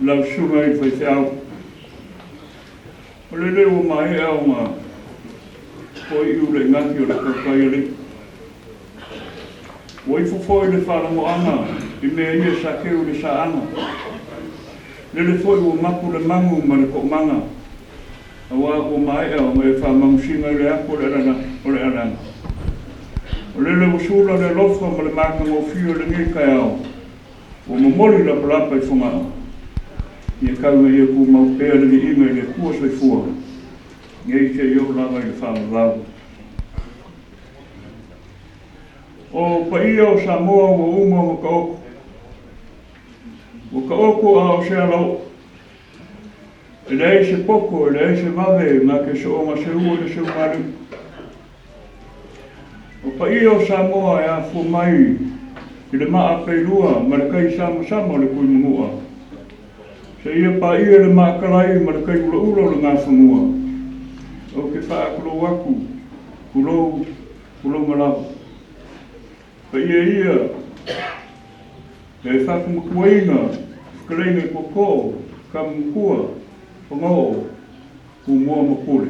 Lau susuga i le faifeau, o lele ua maea ona foiu le igafo o le tautai alii. Ua ifo foi le faalagoaga i mea ia sa keu i le saaga. Lele foi ua mapu le magu ma le toomaga, aua ua maea ona e faamagosiga i le ato o le alaga. O lele ua sula le alofa ma le matagofie o lenei taeao, Ua momoli lapalapa i Fogaa, ia tau ina ia tumau pea le viiga i le Atua Soifua, nei seia oo lava i le faavavau. O paia o Samoa ua uma ona taoto, ua taoto a o se alaoo, e leai se poto, e leai se vave na te soona seua i le seugalii. O paia o Samoa e afua mai i le maa peilua ma le tai samasama o le Tuimanua, seia paia le maatalai ma le tai ulaula o le Gafanua, ou te faatulou atu, tulou, tulouna lava. Paia ia e faatumatuaina fetalaiga i tootoo, tama matua, Pagoo, Tumua ma Pule.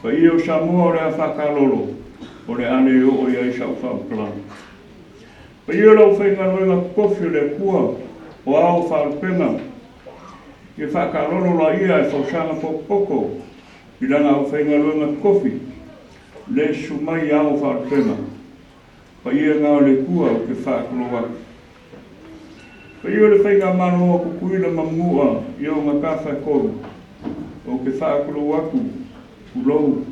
Paia o Samoa o le a faakalolo, o le a le oo i ai sau faamatalaga. Paia o le aufaigaluega totofi o le Atua, o ao faalupega, ia faakalolo laia e fausaga potopoto i lana aufaigaluega totofi, le susu mai ao faalupega. Paia na o le Atua ou te faatulou atu. Paia o le Faigamalo a Tutuila ma Manua i ona tafa e tolu, ou te faatulou atu, tulou,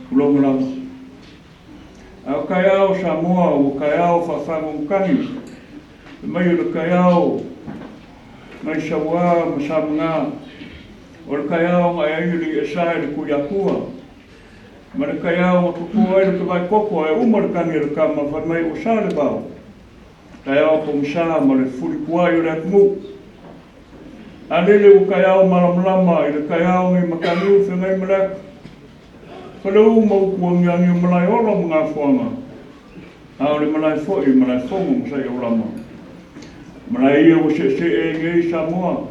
tulouna lava. A o taeao o Samoa ua taeao faafagogotagi, fai mai o le taeao nai Sauā ma Samagā, o le taeao na e ai le iesa i le Tuiatua, ma le taeao na tutua ai le tavae toto ae uma le tagi a le tama fai mai ua sa le vao. Taeao pogisa ma le fulituai o le atunuu. A lele ua taeao malamalama i le taeao nei Mataniu feagai ma le atu. Faleu ma upu agiagi o Malaeola ma Gafoaga, a o le malae foi Malaefono ma Saiaulama. Malae ia ua seesee ai nei Samoa,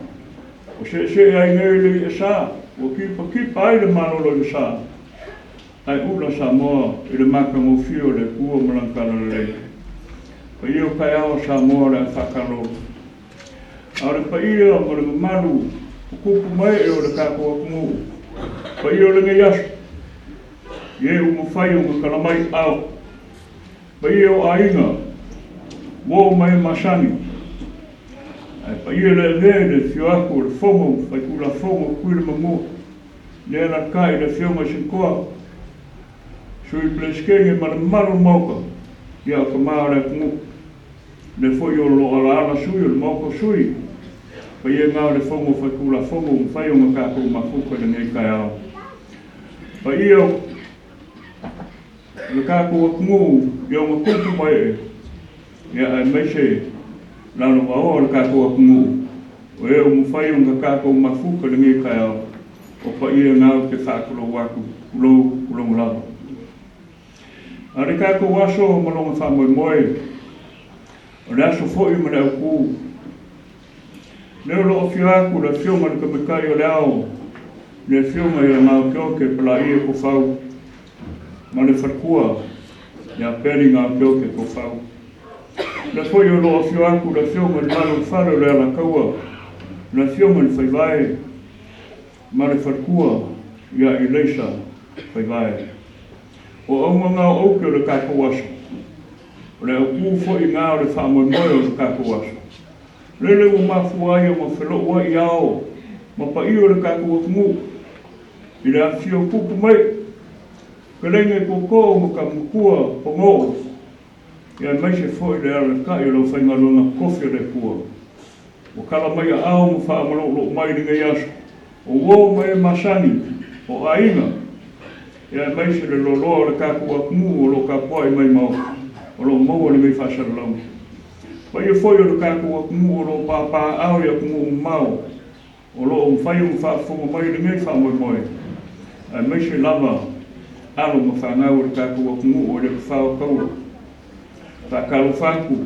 ua seesee ai nei le iesa, ua tipatipa ai le malolo i le sa, ae ula Samoa i le matagofie o le Atua ma Lana Talalelei. Paia o taeao o Samoa o le a faakalolo. A o le paia ma le mamalu o tupu ma ee o le tatou atunuu, paia o lenei aso, i e ua mafai ona tala mai ao, paia o aiga, uo ma e masani, ae paia le avea i le afio atu o le Fono Faitulafono o Tutuila ma Manua, lea alaalatai i le Afioga i Sikoa, Sui Peresetene ma le mamalu o le Maota, ia o tama o le atunuu. Lea foi o lo o alaala sui o le Maota o Sui, paia na o le Fono Faitulafono ua mafai ona tatou mafuta i lenei taeao. Paia o le tatou atunuu i ona tupu ma ee, ia aemaise lalovaoa o le tatou atunuu, o e ua mafai ona tatou mafuta i lenei taeao, o paia na ou te faatulou atu, tulou, tulou lava. A o le tatou aso ma lona faamoemoe, o le aso foi ma le autū. Lea o lo o afio atu le Afioga i le Tamaitai o le Ao, le Afioga ia Gaoteote Palaia Tofau ma le faletua ia Peli Gaoteote Tofau. Lea foi o lo o afio atu le Afioga i le Malo o le Fale o le Alataua, le Afioga i le Faivae ma le faletua ia Eleisa Faivae. O auga na o aute o le tatou aso, o le autū foi na o le faamoemoe o le tatou aso. Lele ua mafua ai ona felouai ao ma paia o le tatou atunuu i le afifio tupu mai, fetalaiga i tootoo ma tama matua pagoo, aemaise foi le alalatai o le aufaigaluega totofi a le Atua. Ua tala mai aao ma faamaloulou mai i lenei aso, o uo ma e masani, o aiga, aemaise le loaloa o le tatou atunuu o lo o tapuai mai maota, o lo o maua lenei faasalalauga. Paia foi o le tatou atunuu o lo o papaaao i atunuu mamao, o lo o mafai ona faafofoga mai i lenei faamoemoe, aemaise lava alo ma fanau o le tatou atunuu o le fafao taua. Faatalofa atu,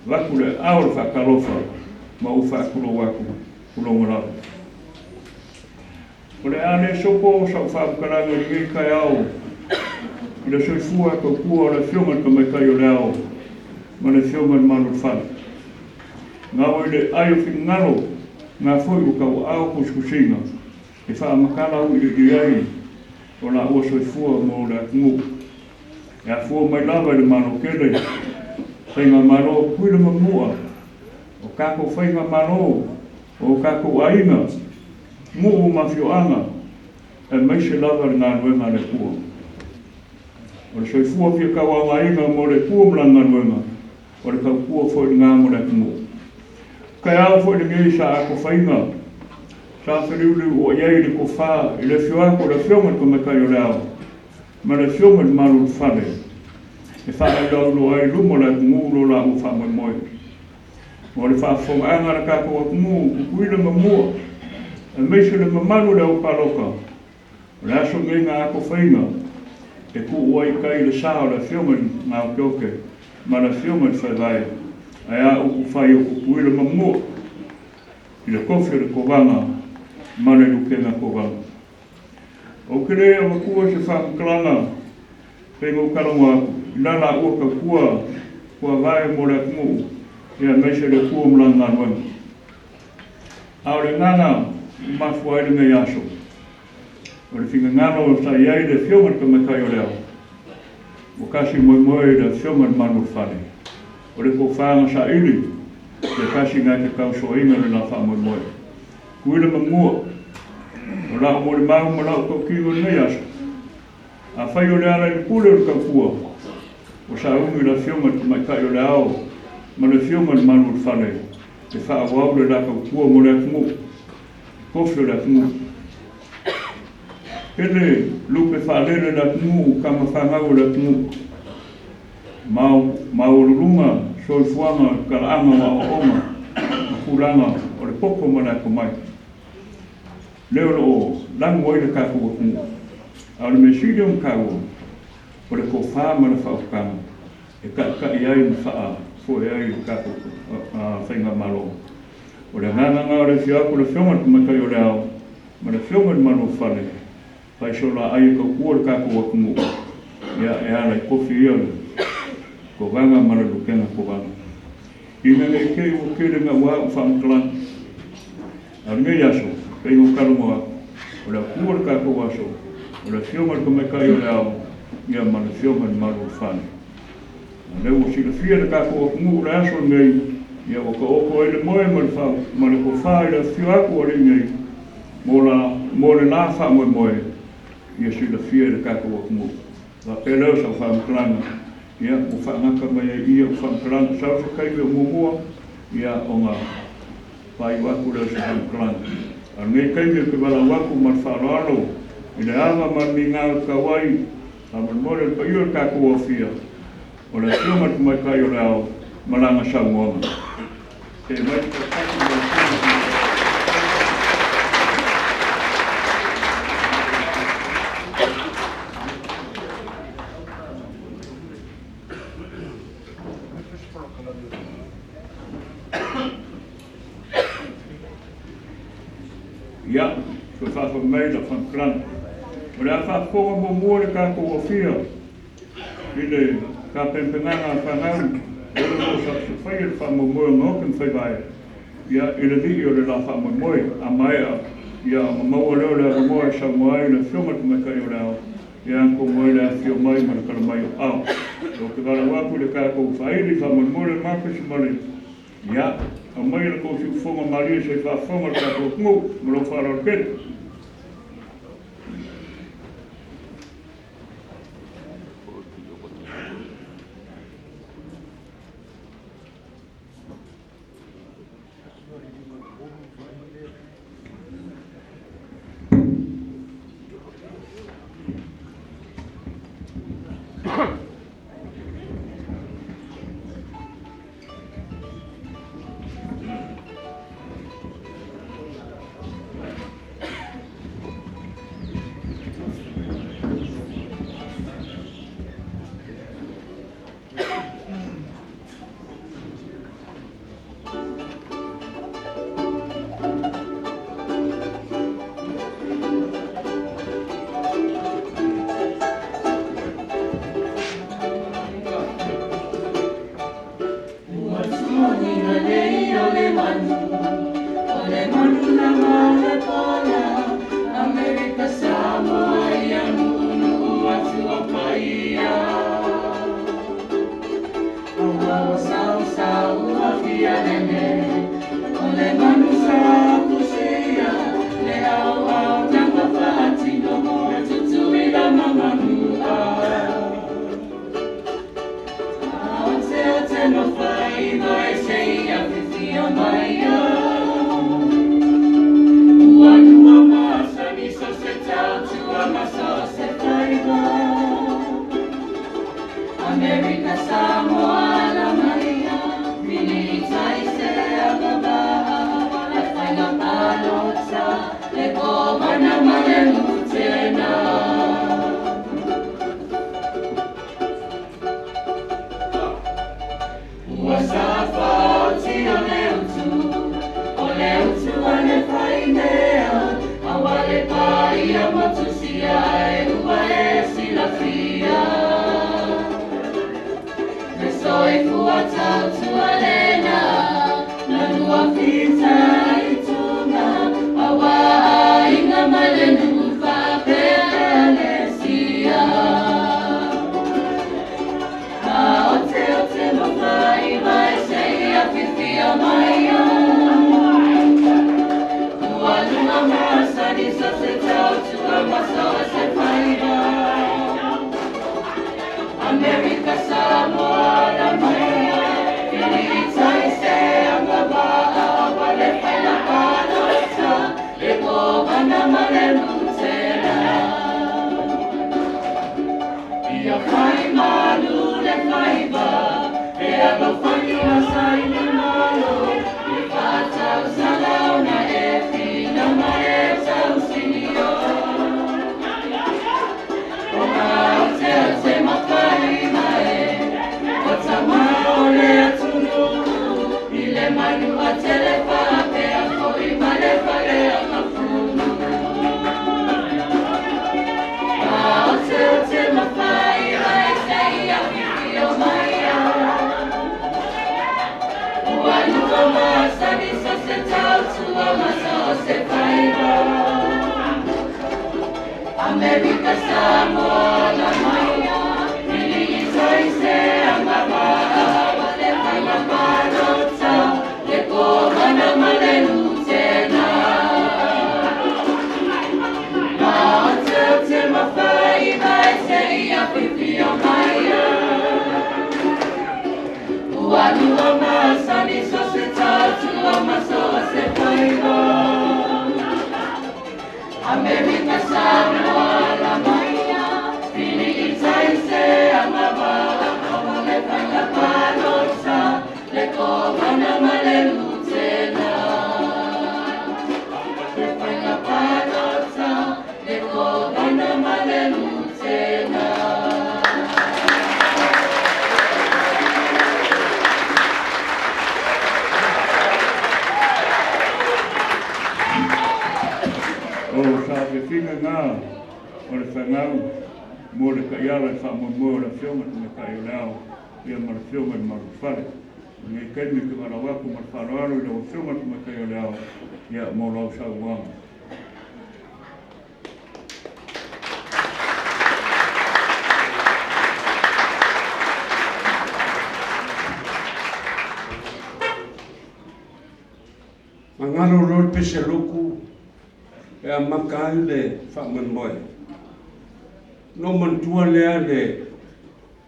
avatu le aao o le faatalofa. ma ou faatulou atu, tulouna lava. O le a le sopo sau faamatalaga i lenei taeao i le soifua e tautua o le Afioga i le Tamaitai o le Ao ma le Afioga i le Malo o le Fale. Gau ai le ai o finagalo, na foi ua tauaao tusitusiga e faamatala auiliili ai o laua soifua mo le atunuu. E afua mai lava i le Malo tele, Faigamalo o Tutuila ma Manua, o tatou faigamalo o tatou aiga, nuu ma afioaga, aemaise lava le galuega a le Atua. O le soifua fia tauaogaina mo le Atua ma lana galuega, o le tautua foi lena mo le atunuu. Taeao foi lenei sa atofaina, sa feliuliuai ai le tofa i le afio atu o le Afioga i le Tamaitai o le Ao ma le Afioga i le Malo o le Fale e faailoailoa ai i luma o le atunuu lo laua faamoemoe. Mo le faafofogaaga a le tatou atunuu, Tutuila ma Manua, aemaise le mamalu o le au palota, o le aso lenei na atofaina e tuu ai i tai le sa o le Afioga i le Gaoteote ma le Afioga i le Faevae, ae a upu fai o Tutuila ma Manua i le tofi o le Kovana ma le Lutena Kovana. Ou te le avatua se faamatalaga pei ona ou talanoa atu i la laua tautua tuavae mo le atunuu aemaise le Atua ma lana galuega. A o le agaga ua mafua ai lenei aso, o le finagalo sa i ai le Afioga i le Tamaitai o le Ao, ua tasi moemoe i le Afioga i le Malu o le Fale, o le tofa na saili se tasi na te tausoaina le la faamoemoe. Tutuila ma Manua, o lau molimau ma lau tautino i lenei aso, Afai o le ala i le pule o le tautua, ua sauni le Afioga i le Tamaitai o le Ao ma le Afioga i le Malu o le Fale e faaauau le la tautua mo le atunuu, le tofi o le atunuu. Pele lupe faalele le atunuu, tama fanau o le atunuu, maualuluga soifuaga o le talaaga o aoaoga ma tulaga o le poto ma le atamai. Lea o lo o lanu ai le tatou atunuu. A o le mea sili ona taua, o le tofa ma le faautaga e taitai ai ma faafoe ai le tatou faigamalo. O le agaga lena o le afio atu o le Afioga i le Tamaitai o le Ao ma le Afioga i le Malu o le Fale, faisolaaia tautua le tatou atunuu, ia e ala i tofi ia o le Kovana ma le Lutena Kovana. Ina ne i te i ua tele naua a'u faamatalaga, a o lenei aso, pei ona ou talanoa atu, o le Atua le tatou aso, o le Afioga i le Tamaitai o le Ao, ia ma le Afioga i le Malu o le Fale. A o lea ua silafia le tatou atunuu le aso lenei, ia ua taoto ai le moe ma le ma le tofa i le afifio atu o alii nei, mo la, mo le la faamoemoe, ia silafia e le tatou atunuu. Faapea lea o sau faamatalaga, ia, ua faagata mai ai i i au faamatalaga. Sau se taimi o muamua, ia, ona faaiu atu lea o se faamatalaga. A o lenei taimi ou te valaau atu ma le faaaloalo i le ava ma le migao e tatau ai, faamolemole le paia o le tatou aofia, o le Afioga i le Tamaitai o le Ao ma lana saunoaga. Tee mai le tautaki mo le Afioga i le Tamaitai. Ia, toe faafoi mai lau faamatalaga. O le a faafofoga muamua le tatou afia i le tapenapenaga a fanau o lo o safasafaia le faamoemoe o gaoke ma faivae, ia, i le vii o le la faamoemoe a maea, ia, ona maua lea o le avanoa e saunoa ai le Afioga i le Tamaitai o le Ao, ia, atonu ai le afifio mai ma le tala mai o ao. Ou te valaau atu i le tatou faaili faamolemole Marcus ma le, ia, aumaia le tou siufofoga malie se i faafofoga le tatou atunuu ma lou faaaloalo tele. O saafiafiga lena o le fanau mo le taiala i faamoemoe o le Afioga i le Tamaitai o le Ao ia ma le Afioga i le Maluafale. O lenei taimi ou te valaau atu ma le faaaloalo i lau Afioga i le Tamaitai o le Ao ia mo lau saunoaga. Magalo loa le pese lotu e amata ai le faamoemoe. Ona ou manatua lea le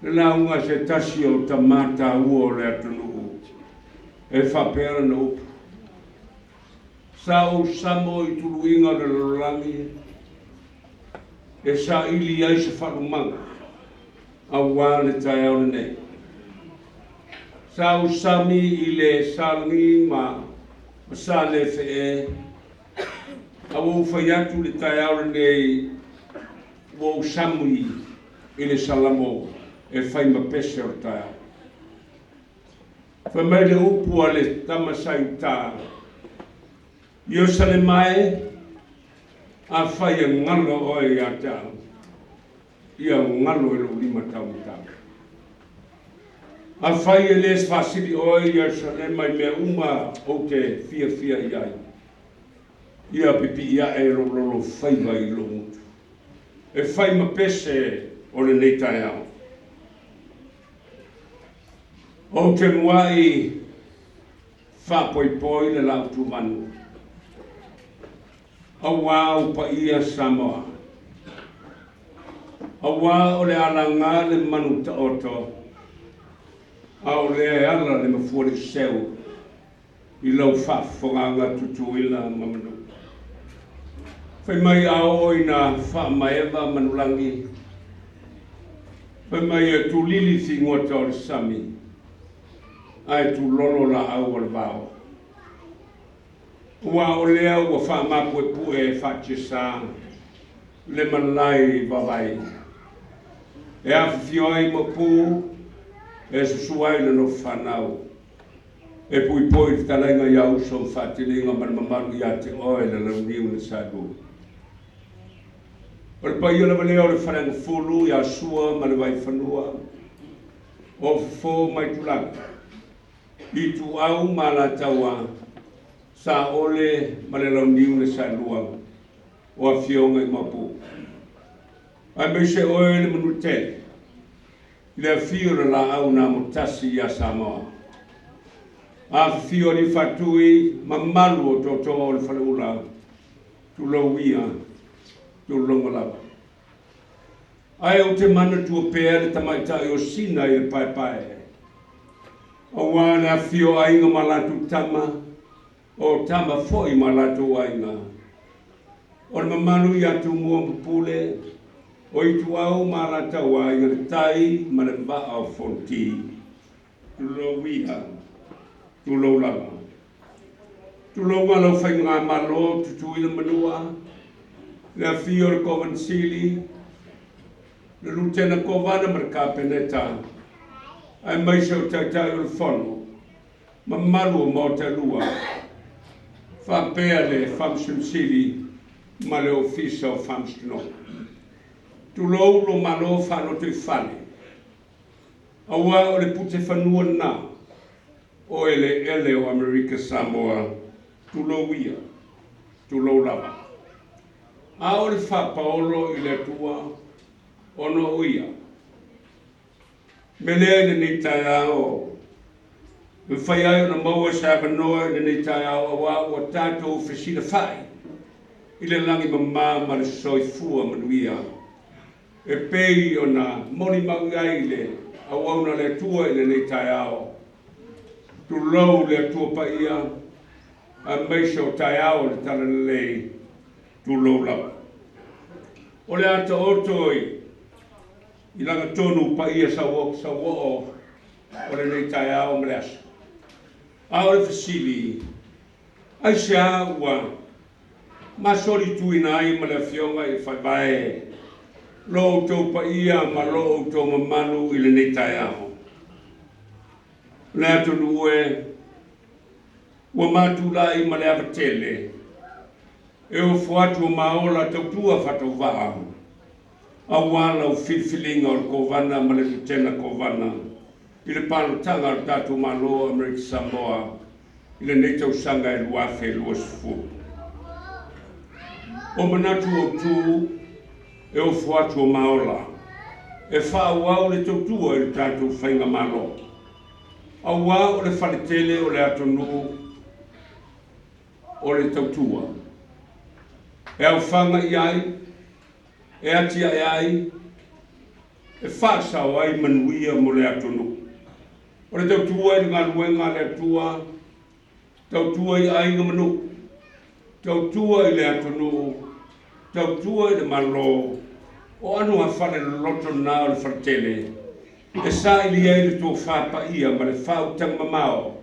le lauga a se tasi o tama taua o le atunuu e faapea lana upu, Sa ou samo i tuluiga o le lalolagi e saili ai se faalumaga aua le taeao lenei. Sa ou sami i le salagi ma sa le fee, a ua ou fai atu i le taeao lenei, ua ou sami i le Salamo e fai ma pese o le taeao. Fai mai le upu a le tama sa i uta, Ierusalema e, afai e galo oe ia te au, ia galo i lou lima taumatau. Afai e le faasili oe Ierusalema i mea uma ou te fiafia i ai, ia pipii ae lou lolofaiva i lou gutu, e fai ma pese o lenei taeao. Ou te muai faapoipoi le lautumanu, Auā ou paia Samoa. Auā o le a laga le manu taoto. A o lea e ala le mafua le seu i lau faafofogaaga Tutuila ma Manua. Fai mai a oo ina faamaeva Manulagi, fai mai e tulili figuata o le sami, ae tulolo laau o le vao. Aua o lea ua faamapuepue faatiasa le malae i Vavai e afifio ai Maopu e susu ai le nofo fanau e puipoi le fetalaiga ia uso ma faatiliga ma le mamalu ia te oe le launiu na salu. O le paia lava lea o le Faleagafulu ia Sua ma le Vaifanua, o Fofo ma Aitulagi, Ituau ma Alataua, Saole ma le Launiu na Saelua, o Afioga i Maopu. Aemaise oe le Manuatele, i le afio o le Laau na Amotasi ia Samoa. Afifio Alii Faatui, mamalu o tootoo o le Faleula, tulou ia, tuloga lava. Ae ou te manatua pea le tamaitai o Sina i le paepae, aua le afifio o aiga ma latou tama, o tama foi ma latou aiga. O le mamalu ia Tumua ma Pule, o Ituau ma Alataua, Aiga i le Tai ma le Vaa o Fonoti. Tulou ia, tulou lava. Tulou a lau faigamalo Tutuila Manua, le afio o le Kovana Sili, le Lutena Kovana ma le Kapeneta, aemaise o Taitai o le Fono, mamalu o Maota e lua, faapea le Faamasino Sili ma le Ofisa o Faamasinoga. Tulou lo Malo faalotoifale, aua o le pute fanua lena o eleele o Amerika Samoa, tulou ia, tulou lava. A o le faapaolo i le Atua ona o ia. Me lea i lenei taeao, e mafai ai ona maua se avanoa i lenei taeao aua ua tatou fesilafai i le lagi mama ma le soifua manuia e pei ona molimau i ai le auauna a le Atua i lenei taeao. Tulou le Atua Paia, aemaise o taeao o le Talalelei, tulou lava. O le a taoto i I lagatonu paia sauoo o lenei taeao ma le aso. A o le fesili, aisea ua masolituina ai ma le Afioga i le Faavae lo outou paia ma lo outou mamalu i lenei taeao? Le atunuu e, ua matulai ma le ava tele e ofo atu o maola tautua faatauvaa aua lau filifiliga o le Kovana ma le Lutena Kovana i le palotaga a le tatou Malo o Amerika Samoa i lenei tausaga e 2020. O manatu autu e ofo atu o maola e faaauau le tautua i le tatou Faigamalo, aua o le faletele o le atunuu o le tautua e aofaga i ai, e atiae ai, e faasao ai manuia mo le atunuu. O le tautua i le galuega a le Atua, tautua i aiga ma nuu, tautua i le atunuu, tautua i le Malo, o ano a fale loloto na o le faletele e saili ai le tofa paia ma le faautaga mamao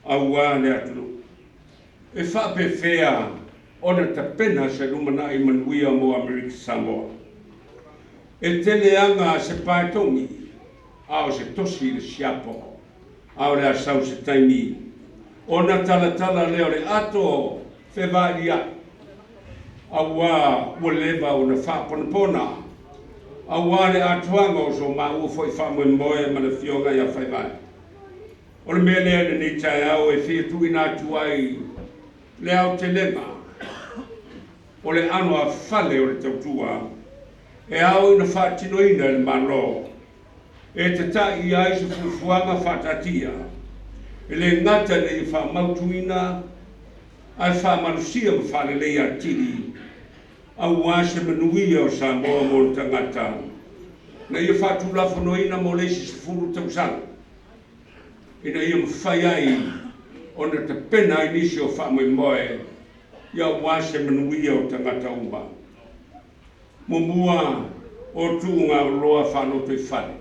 aua le atunuu. E faapefea ona tapena se lumanai manuia mo Amerika Samoa? E tele aga se paetogi, a o se tosi i le siapo, a o le a sau se taimi ona talatala lea o le ato fevailia'i, auā ua leva ona faaponapona, auā le atoaga o so maua foi faamoemoe ma le Afioga ia Faivae. O le mea lea i lenei taeao e fia tuuina atu ai le aotelega o le ano a fale o le tautua e ao ina faatinoina e le Malo e tata'i ai se fuafuaga faataatia e le gata ina ia faamautuina ae faamalosia ma faaleleia atili aua se manuia o Samoa mo ona tagata na ia faatulafonoina mo le isi 10 tausaga. ina ia mafai ai ona tapena ai nisi o faamoemoe ia aua se manuia o tagata uma. Muamua, o tuuga oloa faalotoifale.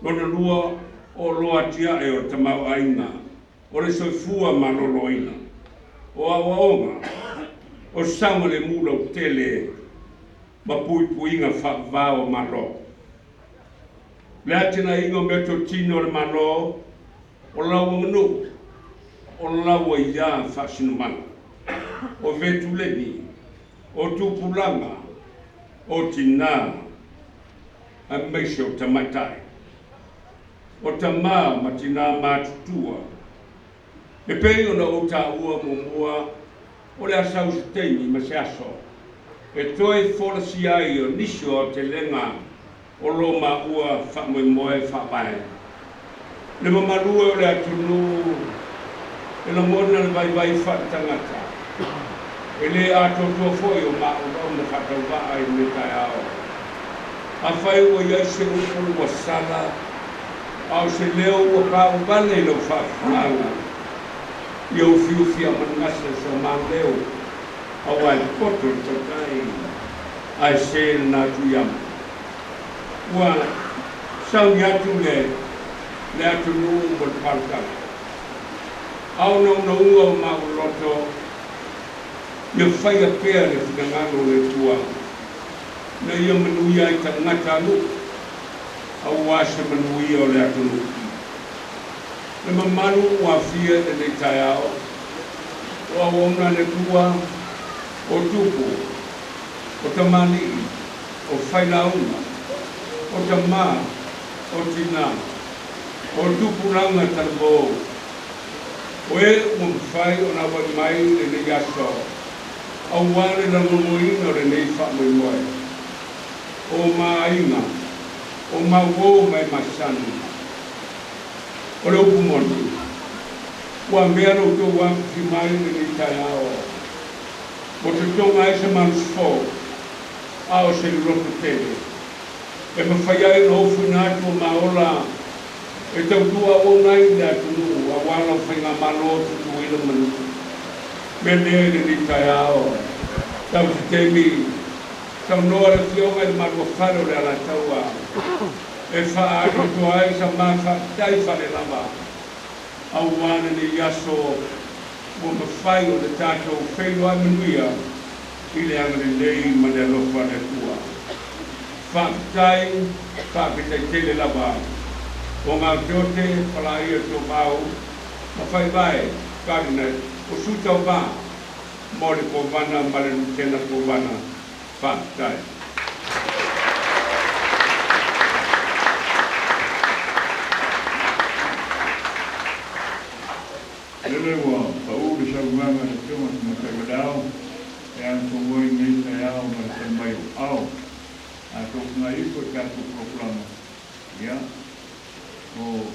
Lona lua, o oloa atiae o le tamaoaiga, o le soifua maloloina, o aoaoga, o saogalemu lautele ma puipuiga faavavao o Malo. Le atinaeina o meatotino a le Malo, o lau aganuu, o lau aiā faasinomaga, o vetuleni, o tupulaga, o tinā, aemaise o tamaitai, o tamā ma tinā matutua. E pei ona ou taua muamua, o le a sau se taimi ma se aso e toe folasia ai o nisi o aotelega o lo maua faamoemoe faavae. Le mamalu e o le atunuu e lagona le vaivai faaletagata, e le atoatoa foi o maauauna faatauvaa i lenei taeao. Afai ua i ai se upu ua sala, a o se leo ua pauvale i lau faafofogaaga, ia ufiufi a manugase so mauleo, aua e poto le tautai ae se lena tuiama. Ua sauni atu le le atunuu mo le palotala. A o naunauga o maua loto, ia faia pea le finagalo o le Atua, ina ia manuia ai tagata a nuu, aua se manuia o le atunuu. Le mamalu ua afia i lenei taeao, o auauna a le Atua, o tupu, o tamalii, o failauga, o tamā, o tinā, o tupulaga talavou, o e ua mafai ona auai mai i lenei aso aua le lagolagoina o lenei faamoemoe, o ma aiga, o ma uo ma e masani. O le upu moni, ua mea lo outou afifi mai i lenei taeao, ua totoga ai se malosi fou, a o se loloto tele, e mafai ai ona ofuina atu o ma ola e tautua auauna ai i le atunuu aua lau faigamalo tutuila ma nuu. Mea lea i lenei taeao, tau se taimi, saunoa le Afioga i le Maluafale o le Alataua e faaatoatoa ai sa ma faafetai faalelava aua lenei aso ua mafai ona tatou feiloai manuia i le agalelei ma le alofa o le Atua. Faafetai, faafetai tele lava. O Gaoteote, Palaia, Tovau ma Faivae, Gardiner, o Sui Tauva mo le Kovana ma le Lutena Kovana. Faafetai. Lele ua pau le saunoaga a le Afioga i le Tamaitai Wadao e anapogi ai lenei taeao ma le fai mai o ao. A tofuga ifo i tatou polokalama, ia, o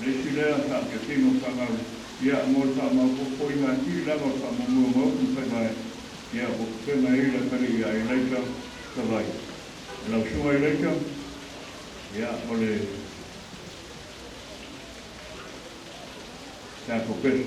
le isi lea saafiafiga o fanau, ia, mo le faamaopoopoina atili lava o le faamoemoe o Maota ma Faivae, ia, ua pepega ai le atalii ia Elaisa Savai. E lau susuga Elaisa, ia, o le tatou pese.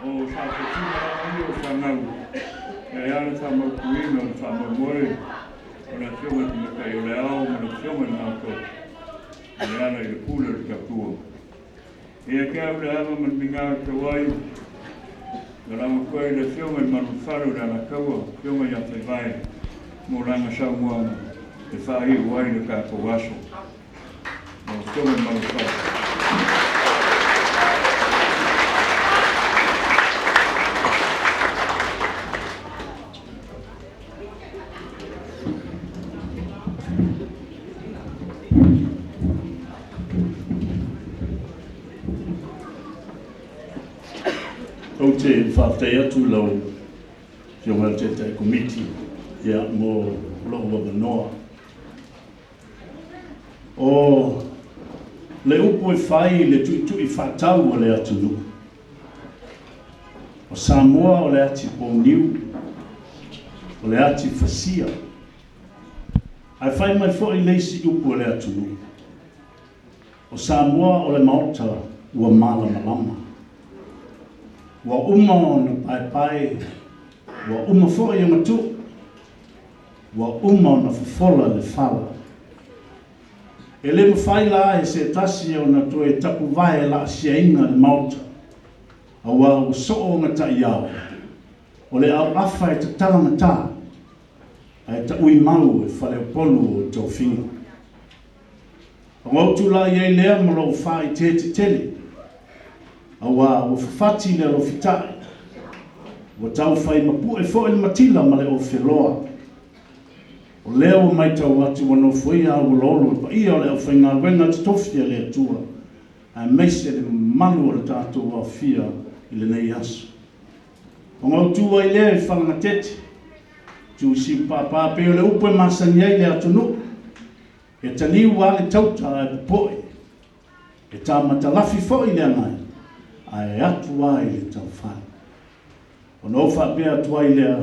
O faafesina lava ia o fanau e ai lava le faamautuina o le faamoemoe o le Afioga i le Tamaitai o le Ao ma le Afioga i le Mato e ala i le pule o le Tautua. Ia te au le ava ma le migao e tau ai, na lago atu ai i le Afioga i le Malualufale o le Alataua, Afioga ia Faivae, mo lana saunoaga e faaiu ai le tatou aso. Lau Afioga i le Malualufale. Ou te faafetai atu i lau Afioga i le Taitai Komiti ia, mo lou avanoa. O le upu e fai i le tuitui faatau a le atunuu, o Samoa o le ati pouniu, o le ati fasia. Ae fai mai foi le isi upu a le atunuu, o Samoa o le maota ua malamalama. Ua uma ona paepae, ua uma foi ona tuu, ua uma ona fofola le fala. E le mafai la e se tasi ona toe tapuvae laasiaina le maota, auā ua soo ona taiao, o le auafa e tatalangatā, ae taui mau e faleupolu o tofiga. Ona ou tulai ai lea ma lou faaeteete tele, auā ua fafati le alofitae, ua taufai mapu'e foi le matila ma le ofeloa. O lea ua matau atu ua nofoia auoloolo le paia o le aufaigaluega totofi a le Atua, aemaise le mamalu o le tatou aofia i lenei aso. Ona ou tu ai lea i falagatete, tu siupāpā pei o le upu e masani ai le atunuu, e taliu lava le tauta ae popoe, e tamatalafi foi le agai, ae atu lava i le taufale. Ona ou faapea atu ai lea,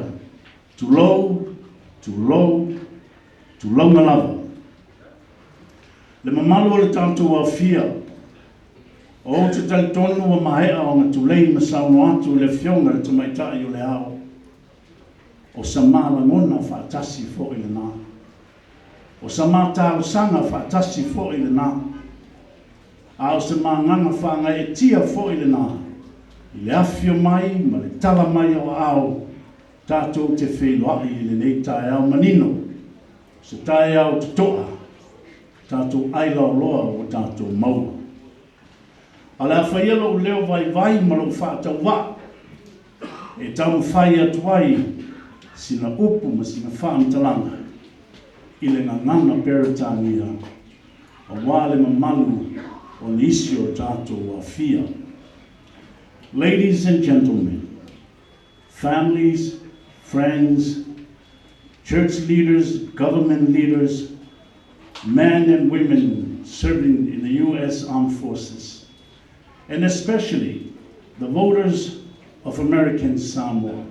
tulou, tulou, tulouna lava. Le mamalu o le tatou aofia, Ou te talitonu ua maea ona tulei ma saunoa atu le Afioga i le Tamaitai o le Ao. O sa ma lagona faatasi foi lena. O sa ma talosaga faatasi foi lena. A o se ma agaga faagaeetia foi lena i le afio mai ma le tala mai o aao tatou te feiloai i lenei taeao manino, se taeao totoa, tatou ai laoloa ua tatou maua. Ae o le a faia lou leo vaivai ma lou faatauvaa e taumafai atu ai sina upu ma sina faamatalaga i le gagana Peretania aua le mamalu o nisi o tatou aofia. Ladies and gentlemen, families, friends, church leaders, government leaders, men and women serving in the U.S. Armed Forces, and especially the voters of American Samoa.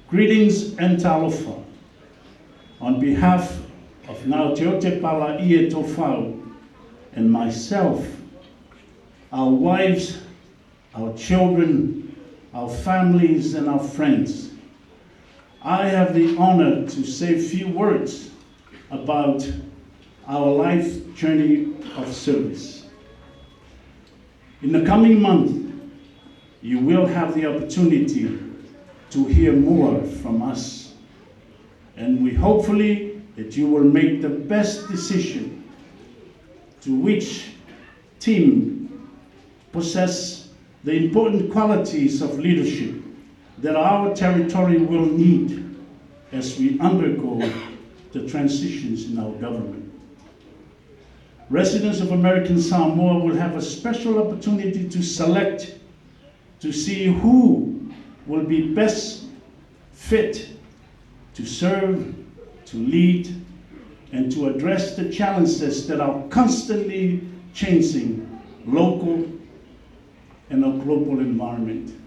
Greetings and talofa. On behalf of Gaoteote Palaie Tofau and myself, our wives, our children, our families, and our friends, I have the honor to say a few words about our life journey of service. In the coming month, you will have the opportunity to hear more from us. And we hopefully that you will make the best decision to which team possess the important qualities of leadership that our territory will need as we undergo the transitions in our government. Residents of American Samoa will have a special opportunity to select to see who will be best fit to serve, to lead, and to address the challenges that are constantly changing local and our global environment.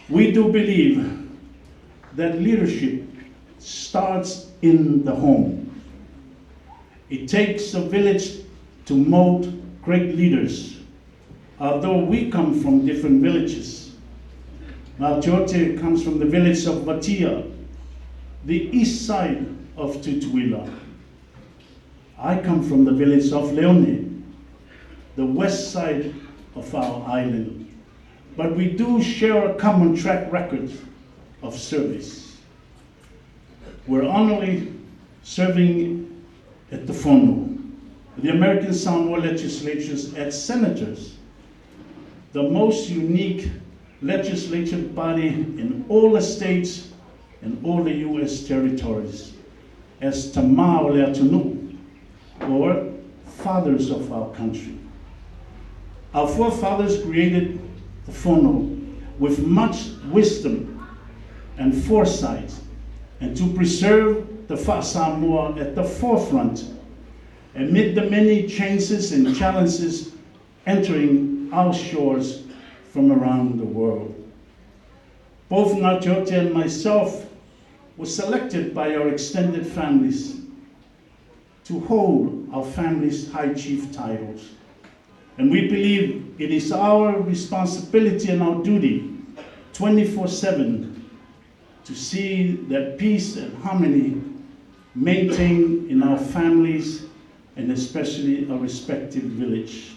We do believe that leadership starts in the home. It takes a village to mold great leaders. Although we come from different villages. Gaoteote comes from the village of Vatia, the east side of Tutuila. I come from the village of Leone, the west side of our island. But we do share a common track record of service. We're honorably serving at the Fono, the American Samoa legislatures as senators, the most unique legislative body in all the states and all the U.S. territories, as Tama o le Atunuu, or fathers of our country. Our forefathers created the Fono with much wisdom and foresight, and to preserve the Fa'asamoa at the forefront amid the many changes and challenges entering our shores from around the world. Both Gaoteote and myself were selected by our extended families to hold our family's high chief titles. And we believe it is our responsibility and our duty 24/7 to see that peace and harmony maintained in our families and especially our respective village.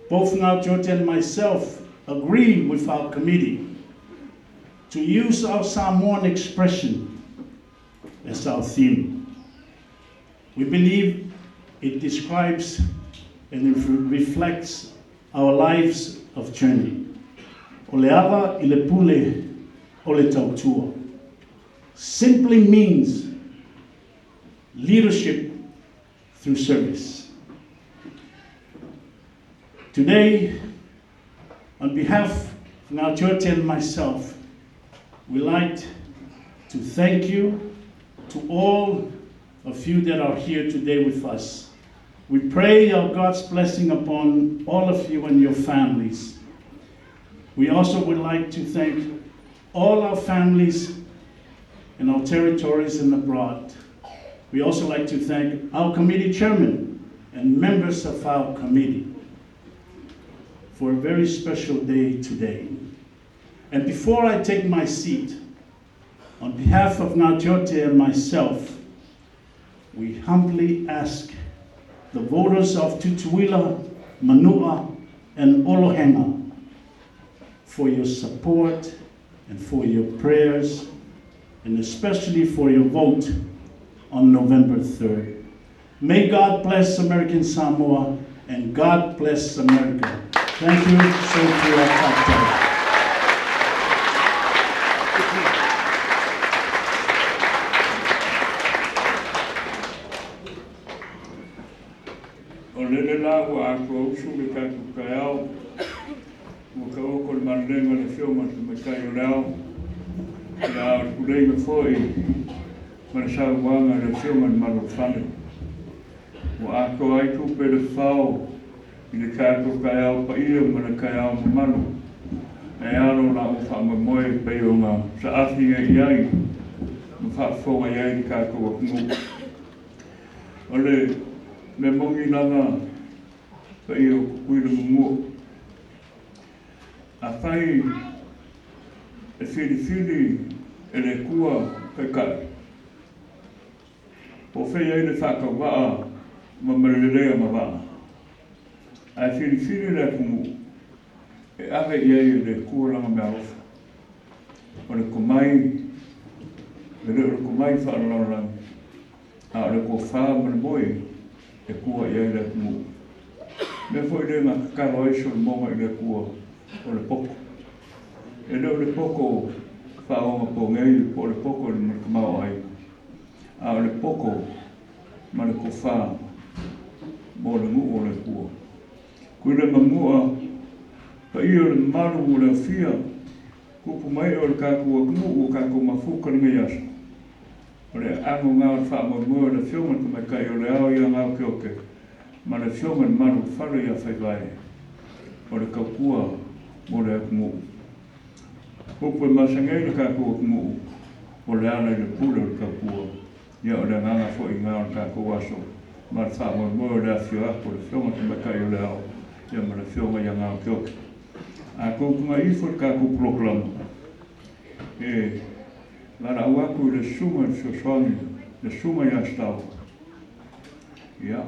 Both Gaoteote and myself agree with our committee to use our Samoan expression as our theme. We believe it describes and it reflects our lives of journey. O le ala i le pule o le tautua simply means leadership through service. Today, on behalf of Gaoteote and myself, we like to thank you to all of you that are here today with us. We pray our God's blessing upon all of you and your families. We also would like to thank all our families in our territories and abroad. We also like to thank our committee chairman and members of our committee. for a very special day today. And before I take my seat, on behalf of Gaoteote and myself, we humbly ask the voters of Tutuila, Manua, and Olohena for your support and for your prayers, and especially for your vote on November 3rd. May God bless American Samoa and God bless America. Thank you. Sophia Cocktail. O lele la ua atoa usu le tatou taeao, ua taoto le malelega a le Afioga i le Tamaitai o le Ao, ia a o le puleiga foi ma le saunoaga a le Afioga i le Malo o le Fale. Ua atoa ai tupe le fao i le tatou taeao paia ma le taeao mamalu, e alo la ua faamoemoe e pei ona saafi nei i ai ma faafofoga i ai le tatou atunuu. O le mea moni lava paia o Tutuila ma Mua, afai e filifili e le Atua Taitai, Po o fea ai le faatauvaa ma ma le le agavaa, ae filifili le atunuu e ave i ai e le Atua lana meaalofa. O le tomai, e le o le tomai faalelalolagi, a o le tofa ma le moe e tua i ai le atunuu. Mea foi lea na tatalo ai Solomona i le Atua, o le poto. E le o le poto faaonaponei po o le poto i le tamaoaiga, a o le poto ma le tofa mo le nuu o le Atua. Kuile ma mua, paia o le mamalu o le afia, tupu mai o le tatou atunuu ua tatou mafuta i lenei aso. O le aano na o le faamoemoe o le Afioga i le Tamaitai o le Ao ia Gaoteote ma le Afioga i le Malu o le Fale ia Faivae, o le tautua mo le atunuu. Upu e masani ai le tatou atunuu, o le ala i le pule o le tautua. Ia o le agaga foi na o le tatou aso ma le faamoemoe o le afifio atu o le Afioga i le Tamaitai o le Ao ia ma le Afioga ia Gaoteote. A tou tugai ifo i le tatou polokalama, e valaau atu i le Susuga i le Fesoasoani, le Susuga ia Stao, ia,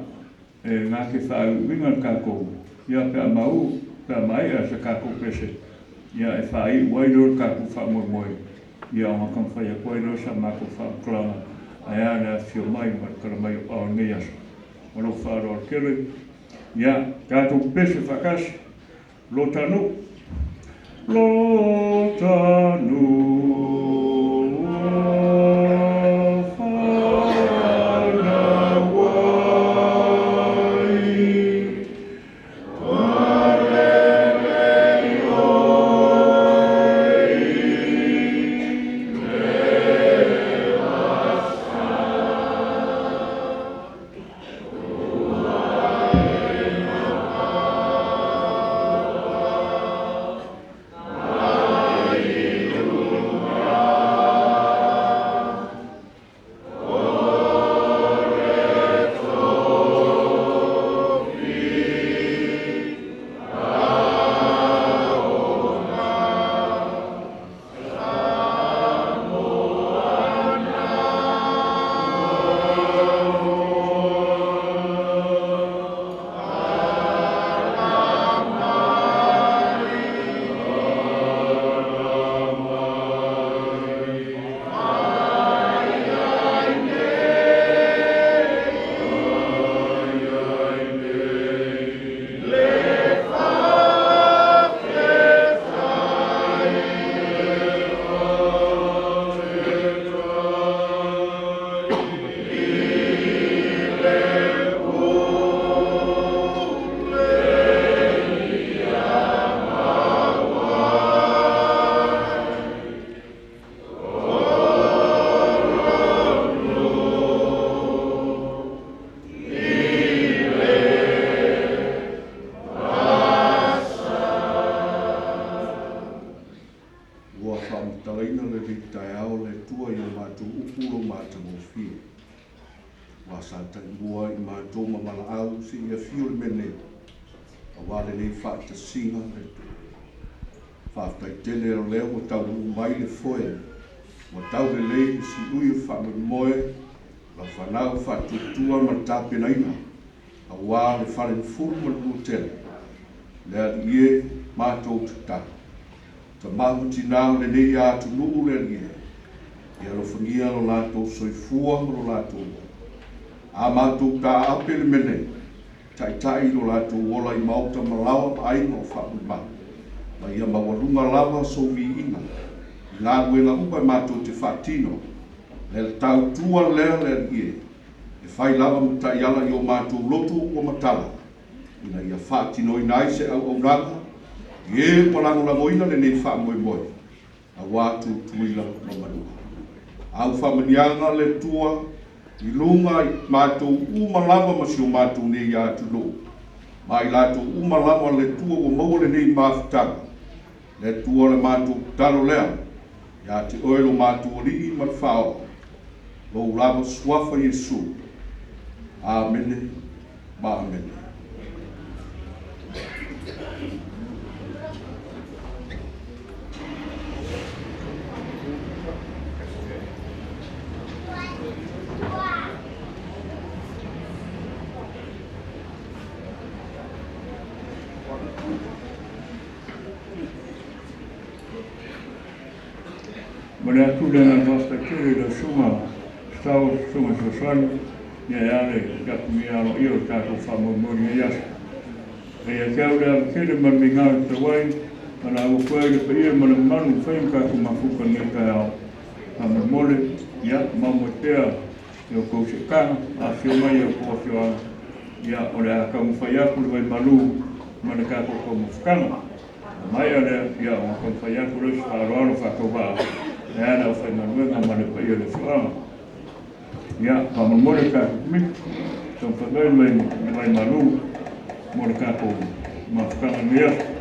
e na te faauiuiga le tatou, ia, pe a mau, pe a maea se tatou pese, ia, e faaiu ai lea o le tatou faamoemoe, ia, ona taumafai atu ai lea o sa matou faamatalaga, ae a le afifio mai ma le tala mai o ao i lenei aso. Ma lou faaaloalo tele, ia, tatou pese faatasi. Lo ta nuu. Lo ta nuu ua fanau ai, Ua lelei oe i le vasa. Ua faamatalaina lenei taeao le Atua i a matou upu lo matagofie. Ua sa taimua i matou ma valaau seia afio le mea nei. Aua lenei faatasiga le Atua. Faafetai tele o lea ua taunuu mai le foe, ua tau lelei le siui o le faamoemoe, lau fanau faatuatua ma le tapenaina, aua le Falelefulu ma le Manuatele. Le Alii e, matou tatalo. Tama ma tinā o lenei atunuu le Alii e, ia alofagia lo latou soifua ma lo latou ola. A matou taape le mea nei, taitai lo latou ola i maota ma laoa ma aiga o faamolemau, ma ia maualuga lava sou viiga i galuega uma e matou te faatino, le tautua lea le Alii e, e fai lava ma taiala i o matou loto ua matala, ina ia faatinoina ai se auaunaga i e ua lagolagoina lenei faamoemoe, aua Tutuila ma Manua. Au faamaniaga le Atua i luga i matou uma lava ma si o matou nei atunuu, ma i latou uma lava le Atua ua maua lenei mafutaga. Le Atua le matou tatalo lea, ia te oe lo matou Alii ma le Faaola, lou lava Suafa Iesu. Amene ma Amene. Momoli atu le agaga faafetai tele i lau Susuga Stowers, Susuga Fesoasoani, ia e a le tapunia aloaia o le tatou faamoemoe i lenei aso. E ia te au le ava tele ma le migao e tatau ai ma laua koe ai le paia ma le mamalu ua fai ma tatou mafuta i lenei taeao. Faamolemole, ia, mau mai pea i o outou seetaga, afifio mai i o outou afioaga, ia, o le a taumafai atu le vaimalu ma le tatou taumafataga. A maea lea, ia, ona taumafai atu lea i se faaaloalo faatauvaa e ala i le aufaigaluega ma le paia o le afioaga. Ia, faamolemole le tatou Komiti, taumafai mai le vaimalu mo le tatou mafutaga i lenei aso.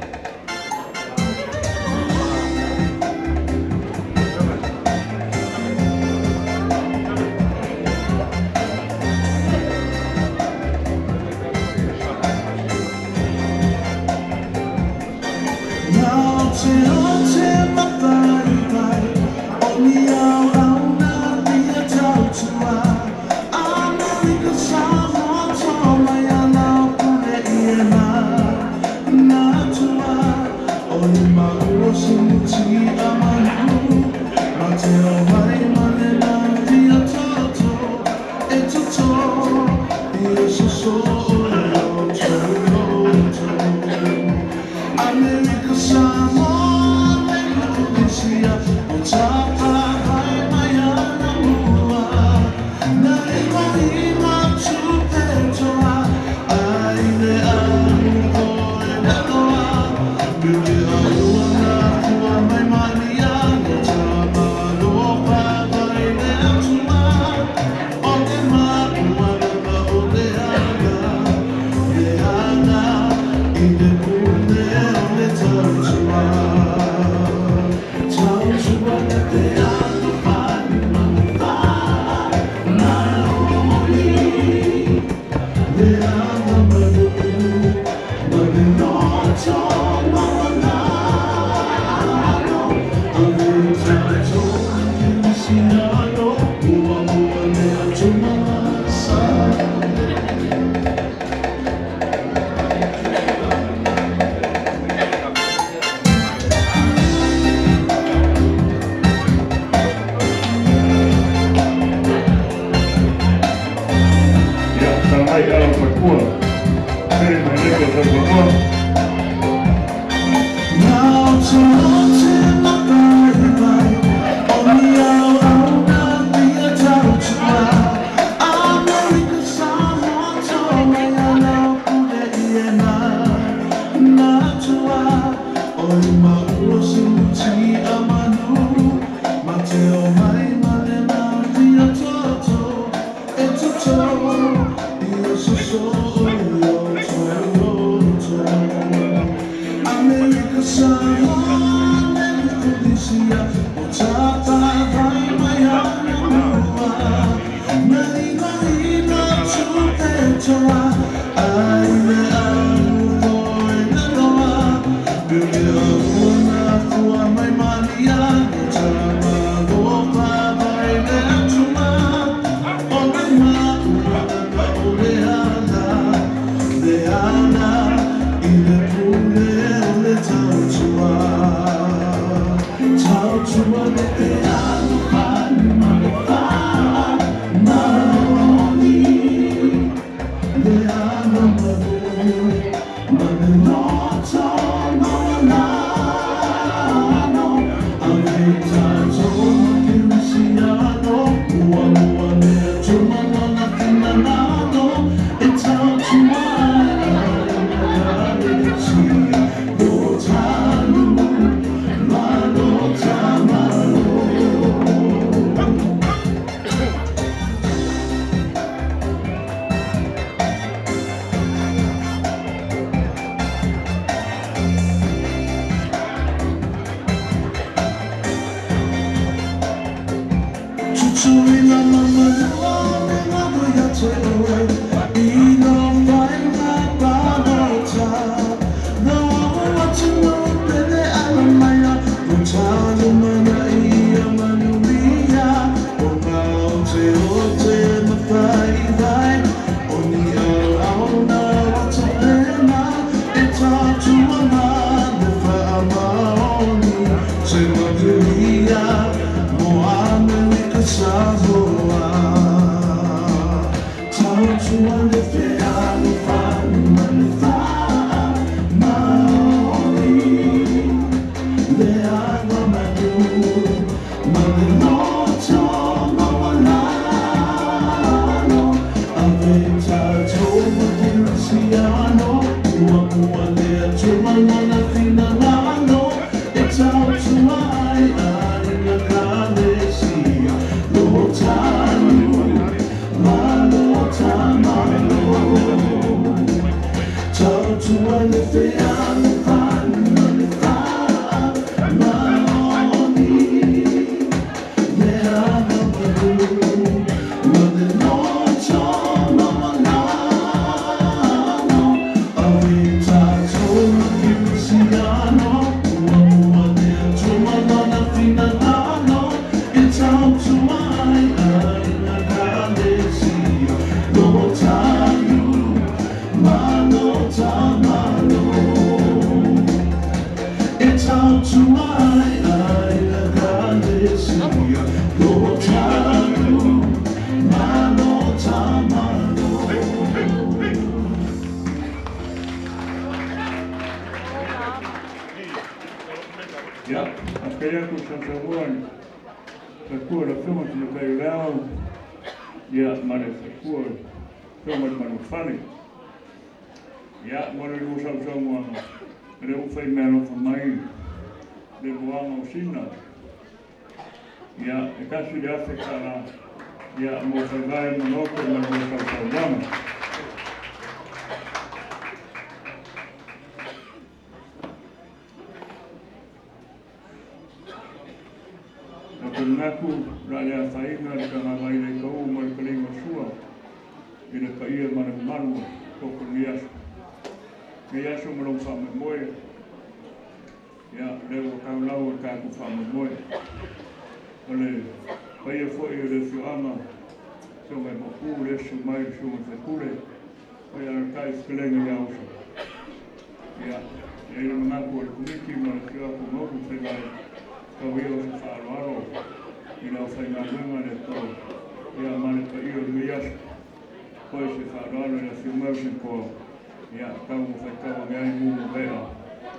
Ia, tala mai ala o le faletua, pele mai leke o Saumalua. Ia, faafetai atu i le sausaunoa i le faletua o le Afioga i le Tamaitai o Leao, ia ma le faletua o le Afioga i le Manuafale. Ia, mo le lua sausaunoaga, o lea ua fai meaalofa mai le moaga o Sina. Ia, e $1,000, ia, mo Faivae ma Loto ma le lua sausaunoaga. Ou te manatu o le a le afaina le tagavai le pau ma le taliga o le sua i le paia ma le mamalu o toto i lenei aso. Lenei aso ma lou faamoemoe, ia, o lea ua tau lau o le tatou faamoemoe. O le paia foi o le afioaga, afioga i Maopu, le susu mai le susuga i le faipule, ia alaalatai fetalaiga ia Uso. Ia, e i ai le manatu o le Komiti ma le afio atu o Maopu Faivae, tau ia o se faaaloalo i le aufaigaluega a le Atua, ia ma le paia o lenei aso. Foi se faaaloalo i le afio mai o Samoa, ia tau ma faitau ane ai mu ma vea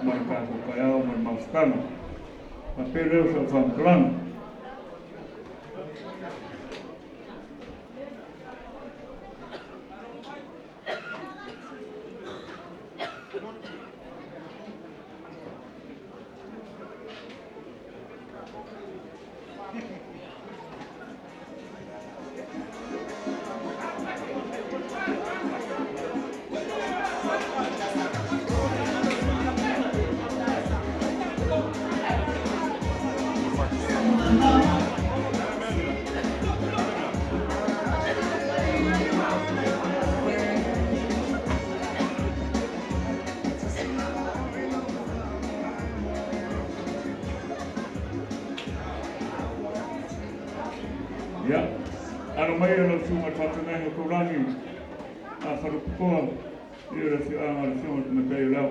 ma le tatou taeao ma le mafutaga. Faapea lea o sau faamatalaga. Ia, alo mai e lau susuga i le Faafeagaiga Taulagi a Falepotoa i le afioaga o le Afioga i le Tamaitai o Leao.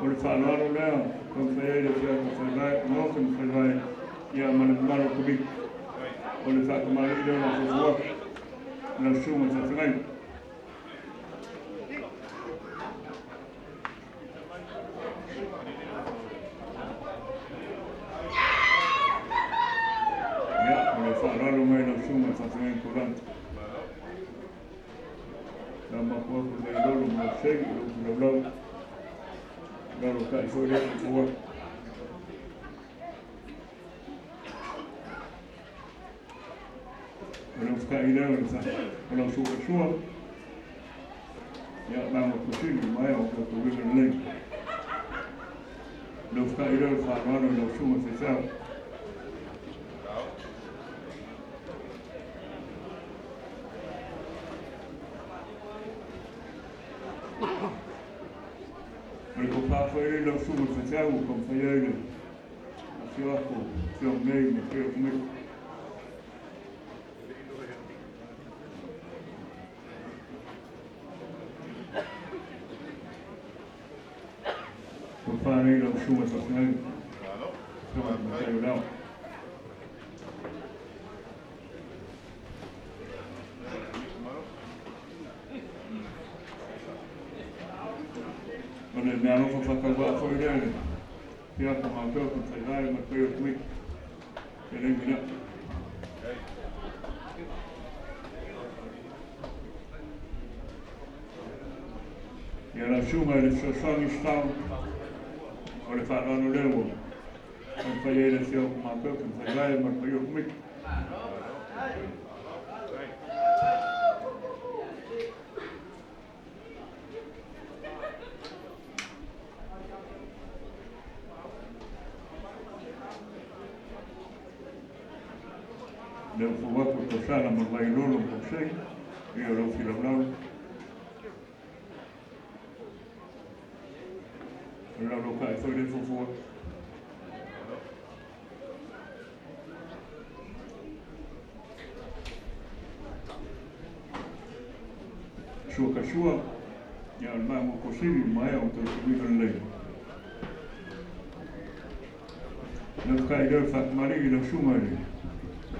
O le faaaloalo lea taumafai ai le afioaga Faivae, Maota ma Faivae. Ia ma le mamalu o le Komiti. O le faatamalii lea o lau fuafua atu i lau susuga i le faafeagaiga. Ia, o le faaaloalo mai lau susuga i le faafeagaiga taulagi. Lau mapu atu le vailolo ma lau sei, o lou tulaulau. Lalo kai foi lea fuafua atu. O le ufuta'i lea o le o lau suasua. Ia, mago kusili mai o tatou uiga lelei. O le ufuta'i lea o le faaaloalo i lau susuga faifeau. O le tofa foi lea i lau susuga faifeau ua taumafai ai le afio atu o afio nei ma le paia o Komiti. Tofa nei lau susuga faafeagaiga. Afioga i le Matai o le Ao. O le mea alofa faatauvaa foi lea le afio atu o matou ma faivae ma le paia o le Komiti. E le mina. Ia lau susuga i le fesoasoani Stone, o le faaaloalo lea ua taumafai ai le afio atu o matou ma faivae ma le paia o le Komiti. Lea ua fou atu le tosala ma le vailolo ma tausei, ia o lau filaulau. O le laulau foi lea fuafua atu. Sua ka sua, ia o le mago kosili ma ea o tau tuiga lelei. Lau kai leo whakamari i lau susuga i le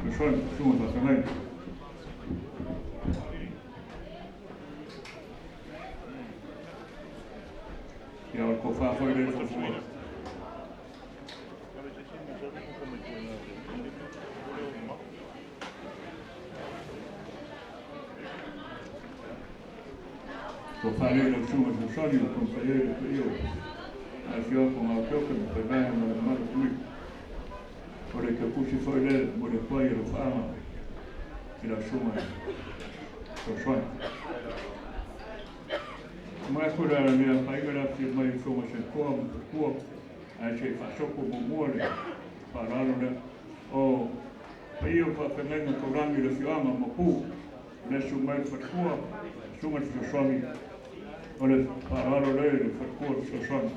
fesoasoani, susuga faafeagaiga. Ia o le tofa foi lea fuafua. Tofa lea i lau susuga fesoasoani ua taumafai ai le paia o afio atu o ngā okeoke ma faivae ma le mamalu o Komiti. O le kepusi foi lea mo le atu ai e alofaaga i lau susuga i fesoasoani. Manatu le le afaina le afifio mai i Afioga Senatoa ma Fatua, ae se i faasopo muamua le faaaloalo lea. O paia o faafeagaiga taulagi i le afioaga o Maopu, o le susu mai le Fatua, susuga i le fesoasoani, o le faaaloalo lea i le Fatua le fesoasoani.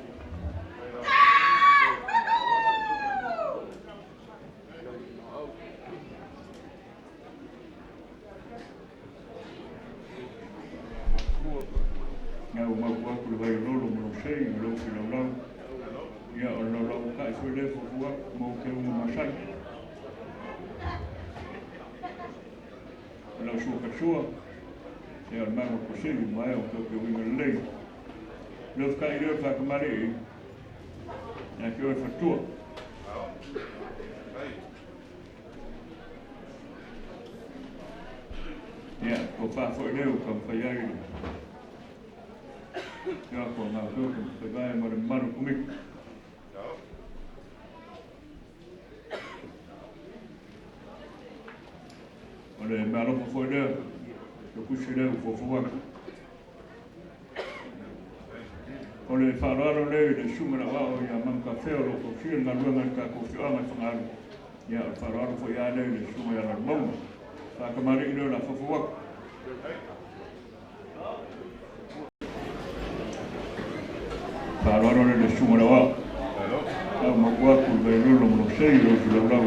Ia ua mapu atu le vailolo ma lou sei ma lou filaulau. Ia o le laulau kai foi lea fuafua atu mo ke uga masani. O lau sua kasua, ia o le mago kosili ma ea o ke ke uiga lelei. Leo whakai leo whakamare i, ia ke oe whatua. Ia, ko wha foi leo ka mwhai ai le. Ia, ko ngā kau ka mwhai ma le mamalu komiti. O le mea alofa foi lea, ke kusi lea u fuafua atu. O le faaaloalo lea i le susuga i le aoao ia Manukafea o lo o tausia le galuega i le tatou afioaga i Fagaalo. Ia, o le faaaloalo foi lava lea i le susuga ia Lalomauga. Faatamalii lea o le a fuafua atu. Faaaloalo lea i le susuga i le aoao. Lau mapu atu le vailolo ma lou sei, lou filaulau.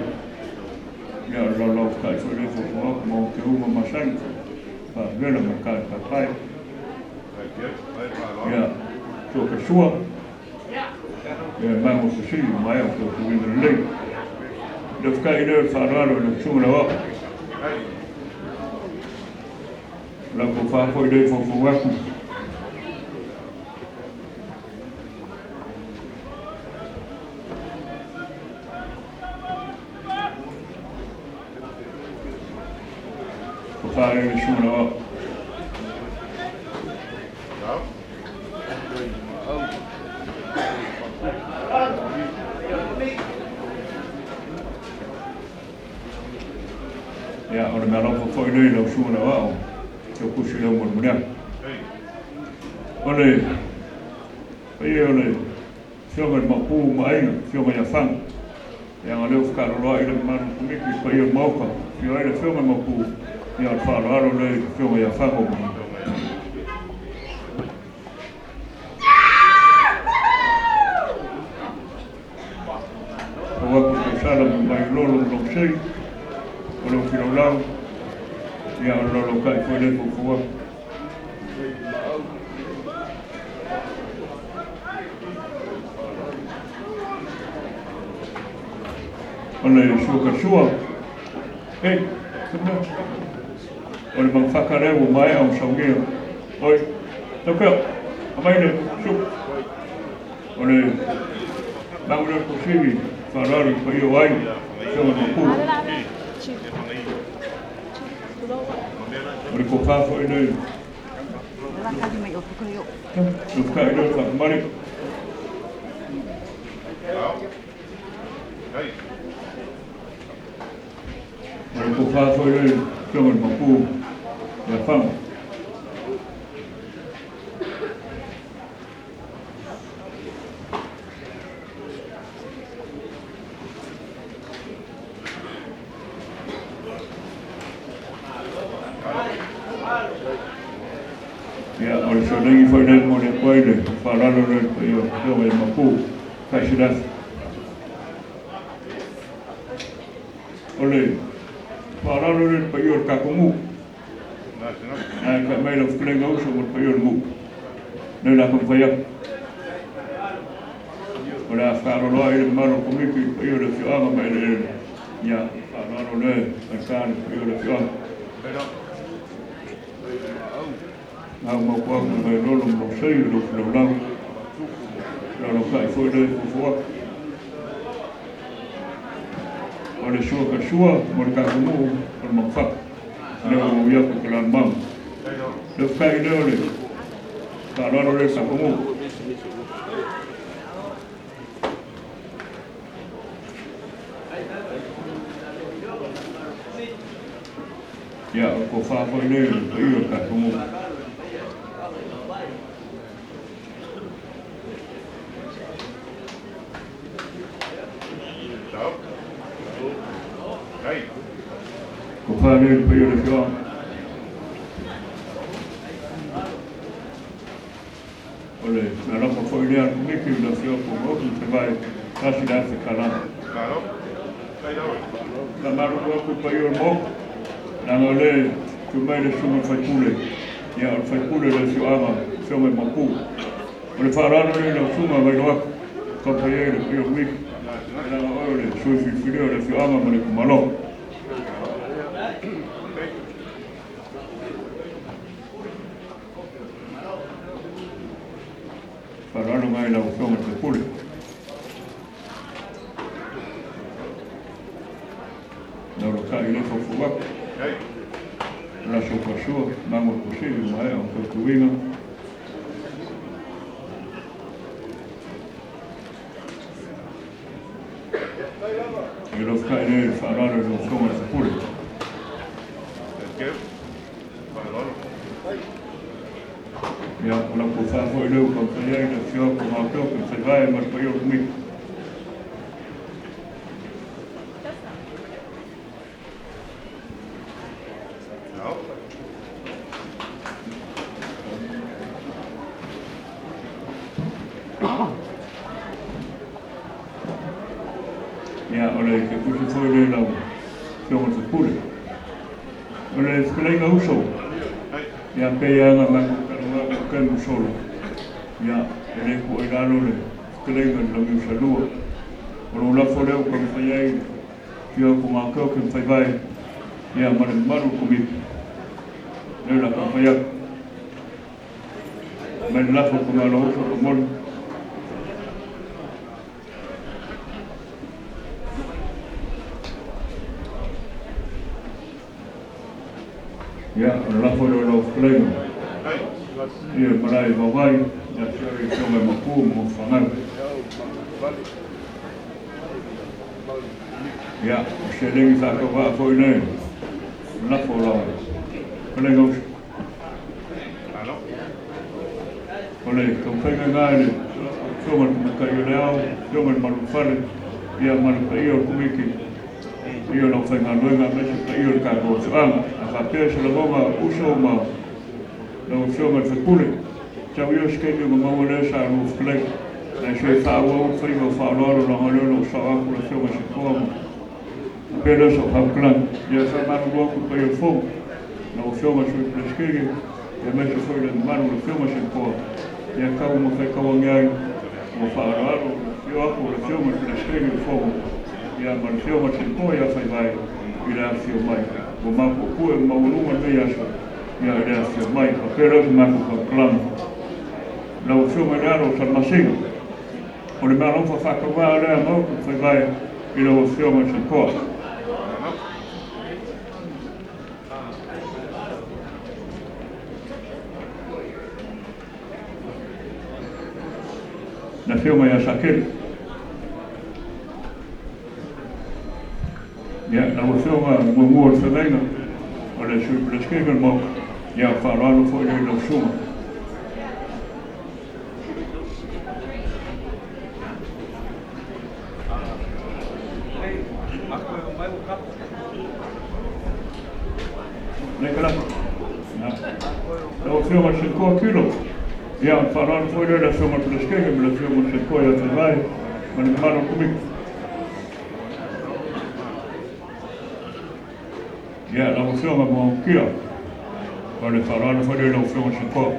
Ia, o le laulau kai foi lea fuafua atu ma o te uma masani. Faavela ma le kai paepae. Ia, tua ka sua. Ia, mago fesili ma ea o te tuiga lelei. Le fekai lea o le faaaloalo i lau Susuga i le Aoao. O lau tofa foi lea i foufou atu. Tofa lea i le Susuga i le Aoao. Ia, o le meaalofa foi lea i lau Susuga i le Aoao, tau tusi lea molimoli atu. O le paia o le Afioga i le Maopu ma Aiga, Afioga ia Faga, ia o lea ua fetaaloloai le mamalu o le Komiti i le paia o le Maota, afio ai le Afioga i le Maopu, ia o le faaaloalo lea i le Afioga ia Faga o Maopu. Pau atu tausala ma Vaiololo ma Lomsei, o le Ofilaulau, ia o le laulautai foi lea foufou atu. O le sua ka sua, ei, o le magafaka lea ua maea ona saunia. Oi, taupea, aumai le supu. O le magu lea o le Kosili, faaaloalo i le paia o aiga, afioga i Maopu. O le tofa foi lea i le fekai lea o le faatamale. O le tofa foi lea i le afioga i le Maopu ia Faga. Ia, o le fesoasoani foi lea e momoli atu ai le faaaloalo lea i le paia o Afioga ia Maopu Faisilafi. O le faaaloalo lea i le paia o le tatou nuu. Ae kai mai lau fetalaiga uso ma le paia o le nuu. Lea o le a taumafai atu. O le a fetaaloloai le mamalu o le Komiti i le paia o le afioaga ma eleele. Ia, faaaloalo lea e faigata le paia o le afioaga. Ngau mau ko atu ngai lolo ma lou sei o lou filaulau. Laulautai foi lea i fuafua atu. O le sua ka sua mo le tatou nuu o le Magafaka. Lea ua ui atu i Kalalamaga. Le fekai lea o le faaaloalo lea i le tatou nuu. Ia, o le tofa foi lea i le paia o le tatou nuu. Tofa lea i le paia o le afioaga. O le meaalofa foi lea a le Komiti i le afioga o Maopu ma Faivae $1,000. Faamalulu atu i le paia o le Maota, leaga o lea e tu mai le susuga i le faipule, ia o le faipule o le afioaga, afioga i Maopu. O le faaaloalo lea i lau susuga Vailoa, taumafai ai le paia o le Komiti, leaga o oe o le sui filifilia o le afioaga ma le itumalo. Faaaloalo ngai lau afioga i le faipule. Laulatai i le foufou atu. O le aso pasua, mago o Kosili, maea o tautuina. I lau fekai lea i le faaaloalo i lau afioga i le faipule. Ia, o lau tofa foi lea ua taumafai ai le afioga o Gaoteote, Faivae ma le paia o le Komiti. Ia, o le ketusi foi lea i lau afioga i le faipule. O le fetalaiga uso, ia pei lava ona matou talanoa atu i le taimi ua sola, ia, e le tuu ai i lalo le fetalaiga i le Launiusalua. O lou lafo lea ua taumafai ai Afio atu Gaokeoke ma Faivae, ia ma le mamalu o le Komiti. Lea o le a taumafai atu. Mai le lafo o le Tamaloa Uso o Lomoli. Ia, o le lafo lea o lau fetalaiga. Ia, malae i Vaovai, ia afio ai afioga i Mapu ma Gofafanau. Ia, o seleni faatauvaa foi le lafo o lau fetalaiga uso. O le taumafaiga lena i le Afioga i le Tamaitai o le Ao, Afioga i le Maluafale, ia ma le paia o le Komiti, paia o le aufaigaluega aemaise le paia o le tatou afioaga. A faapea se lagona uso ma lau Afioga i le sui usufono, tau ia o se taimi ona maua lea sa lua fetalaiga. Ae se faaauau le faiva o faaaloalo leaga o lea o lo o sao atu le Afioga i Sekoa ma faapea lea o sau faamatalaga. Ia faamalulu atu i le paia o le Fono, lau Afioga i le Sui Peresetene, aemaise foi le mamalu o le Afioga i Sekoa, ia tau ma faitau ane ai ua faaaloalo le afio atu o le Afioga i le Peresetene o le Fono, ia ma le Afioga i Sekoa ia Faivae i le afifio mai. Ua mapuepue ma maualuga lenei aso ia i le afifio mai. Faapea lea o se matou faamatalaga. Lau Afioga i le Alo o Salamasina, o le meaalofa faatauvaa lea a Maota Faivae i lau Afioga i Sekoa. Le Afioga ia Sakeli. Ia, lau Afioga muamua o le feagaiga, o le Sui Peresetene o le Maota, ia, faaaloalo foi lea i lau susuga. Nei ka lafo. Lau Afioga i le Sekoa Kilo, ia, o le faaaloalo foi lea i le Afioga i le Peresetene ma le Afioga i le Sekoa ia Faivae ma le mamalu o le Komiti. Ia, lau Afioga Moamokia, o le faaaloalo foi lea i lau Afioga i le Sekoa.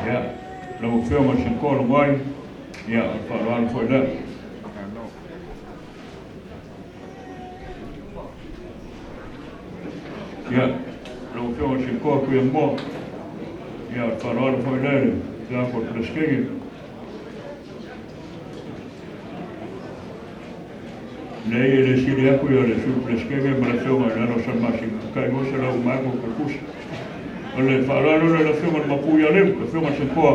Ia, lau Afioga i le Sekoa Logoai, ia, o le faaaloalo foi lea. Ia, lau Afioga i le Sekoa Tuiamoa, ia, o le faaaloalo foi lea i le Afioga o le Peresetene. Leai, e le sili atu ia le Sui Peresetene ma le Afioga i le Alo o Salamasina, tai 200 uma atu o tusi. O le faaaloalo lea i le Afioga i le Mapu ia Leu, le Afioga i le Sekoa,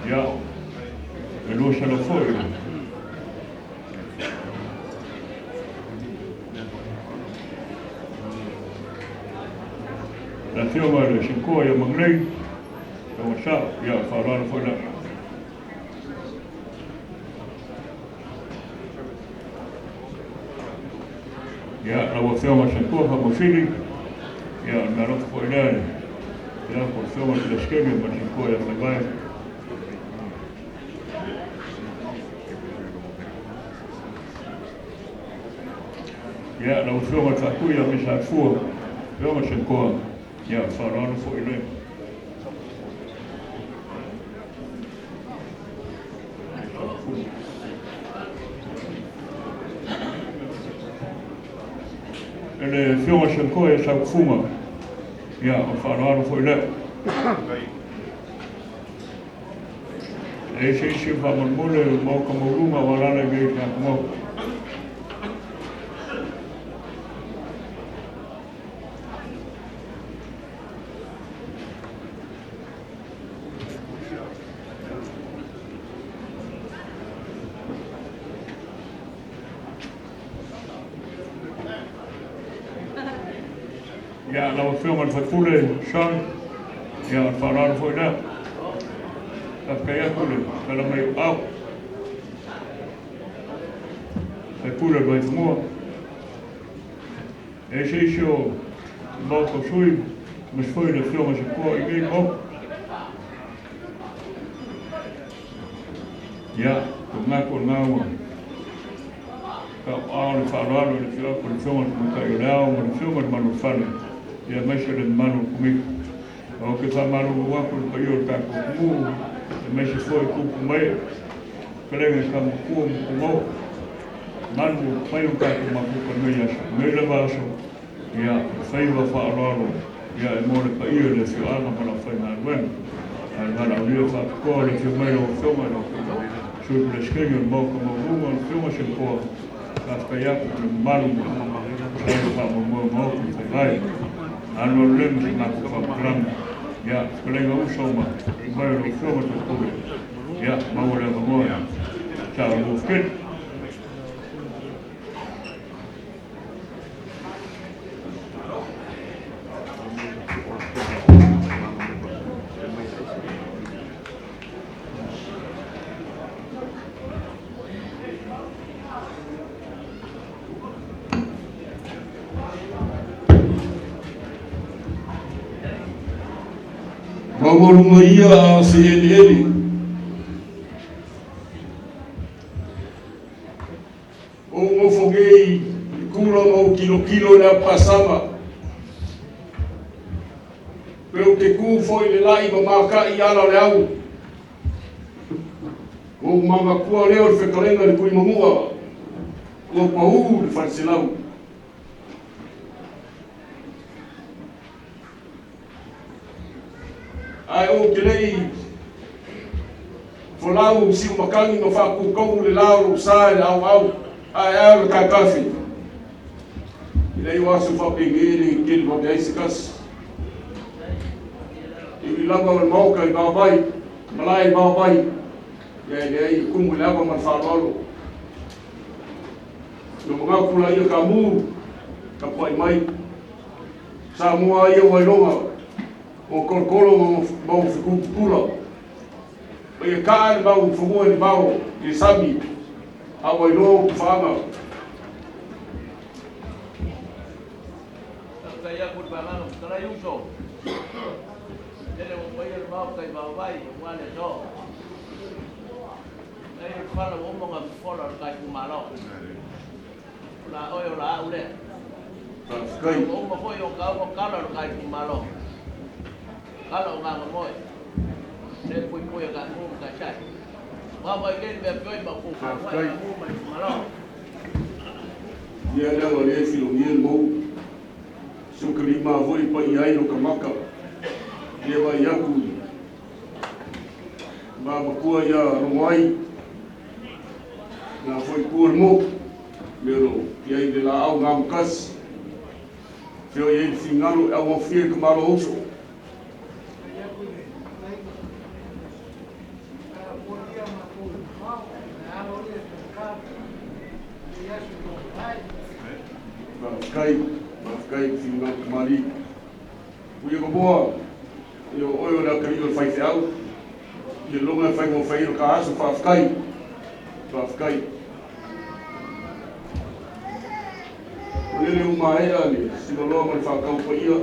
ia, e 200 foi. Le Afioga i le Sekoa ia Maglei, Afioga Sao, ia, o le faaaloalo foi lea. Ia, lau Afioga Sekoa Faamausili, ia, o le meaalofa foi lea i le Afioga i le Peresetene ma le Sekoa ia Faivae. Ia, lau Afioga i le Faatui ia Misa Alefua, Afioga Sekoa, ia, o le faaaloalo foi lea. E le Afioga i Sekoa ia Saukufuga, ia, o le faaaloalo foi lea. E i ai se isi o faamolemole o le Maota maualuga o alaala i nei i le tatou Maota. Ia, lau Afioga i le sui usufono, Sean, ia, o le faaaloalo foi lea. Faafetai atu i le tala mai o au. Sui usufono o le Vaifanua. E i ai se isi o le Maota o sui, aemaise foi le Afioga i Sekoa i nei Maota. Ia, ko manatu o lena ua tauaao le faaaloalo i le afio atu o le Afioga i le Tamaitai o le Ao ma le Afioga i le Malu o le Fale, ia aemaise le mamalu o le Komiti. Ou te faamalulu atu i le paia o le tatou atunuu, aemaise foi tupu ma ee, fetalaiga i Tamatua ma Tumao, manu ua mafai ona tatou mafuta i lenei aso. I lenei lava aso, ia, e faiva faaaloalo, ia, e mo le paia i le afioaga ma le aufaigaluega. Ae valaaulia faapitoa le afio mai lau Afioga i le Sui Peresetene o le Maota Maualuga, le Afioga Sempoa, faafetai atu i le mamalu ma tusa ai o faamoemoe o Maota ma Faivae. Alualu lea ma se matou faamatalaga. Ia, fetalaiga uso ma mai o lau Afioga Toepule, ia, maua le avanoa e saolua tele. Maualuga ia a o se eleele. Ou nofo nei i kula ma ou tilotilo i le aupasama. Pe ou te ku foi i le lai ma maka'i i ala o le au. Ua ou manatua lea o le fetalaiga i le Tuimanua, ua pau le faleselau. Ae ou te le i folau i siumakagi ma faatutonu le la o lou sa i le aoao aeae o le taetafe. E leai o aso faapenei e le i tele vave ai se tasi. E ui lava o le maota i vaovai, malae i vaovai, ia e leai e tumu i le ava ma le faaaloalo. Ua manatu laia Tamu, tapuai mai. Samoa ia ua iloga o tolotolo ma o fetupupula. Ma ia kaa le mau fanua i le vao i le sami, a ua iloa o tufaaga. Faafetai atu i le Vagana Fetalai Uso. Tele ua paia le Maota i Vaovai aua le aso. Leai o le fala ua uma ona fofola o le ta itumalo. O la oe o la au lea. Faafetai. Ua uma foi ona taoto tala o le ta itumalo. Tala o Gagamoe. Le puipui a Tamu ma Taisai. Vaovai nei le mea pioi ma ku. Faafetai. Tamu ma le itumalo. Ia lea ua le filogia le mou. Sukalima foi paia ai lo kamaka. Le vai atu ma makua ia Logoai. Na foi tua le moku. Mea lo ia i le laau ngā makasi. Feo i ai le fingalo e augofie i ka malo uso. Faafetai, faafetai i le finagalo tamalii. Ui e Mamoa, ia o oe o le atalii o le faifeau. I le loga e faigofai ai lo ta aso, faafetai, faafetai. O lele ua maea le siloloa ma le faatau paia,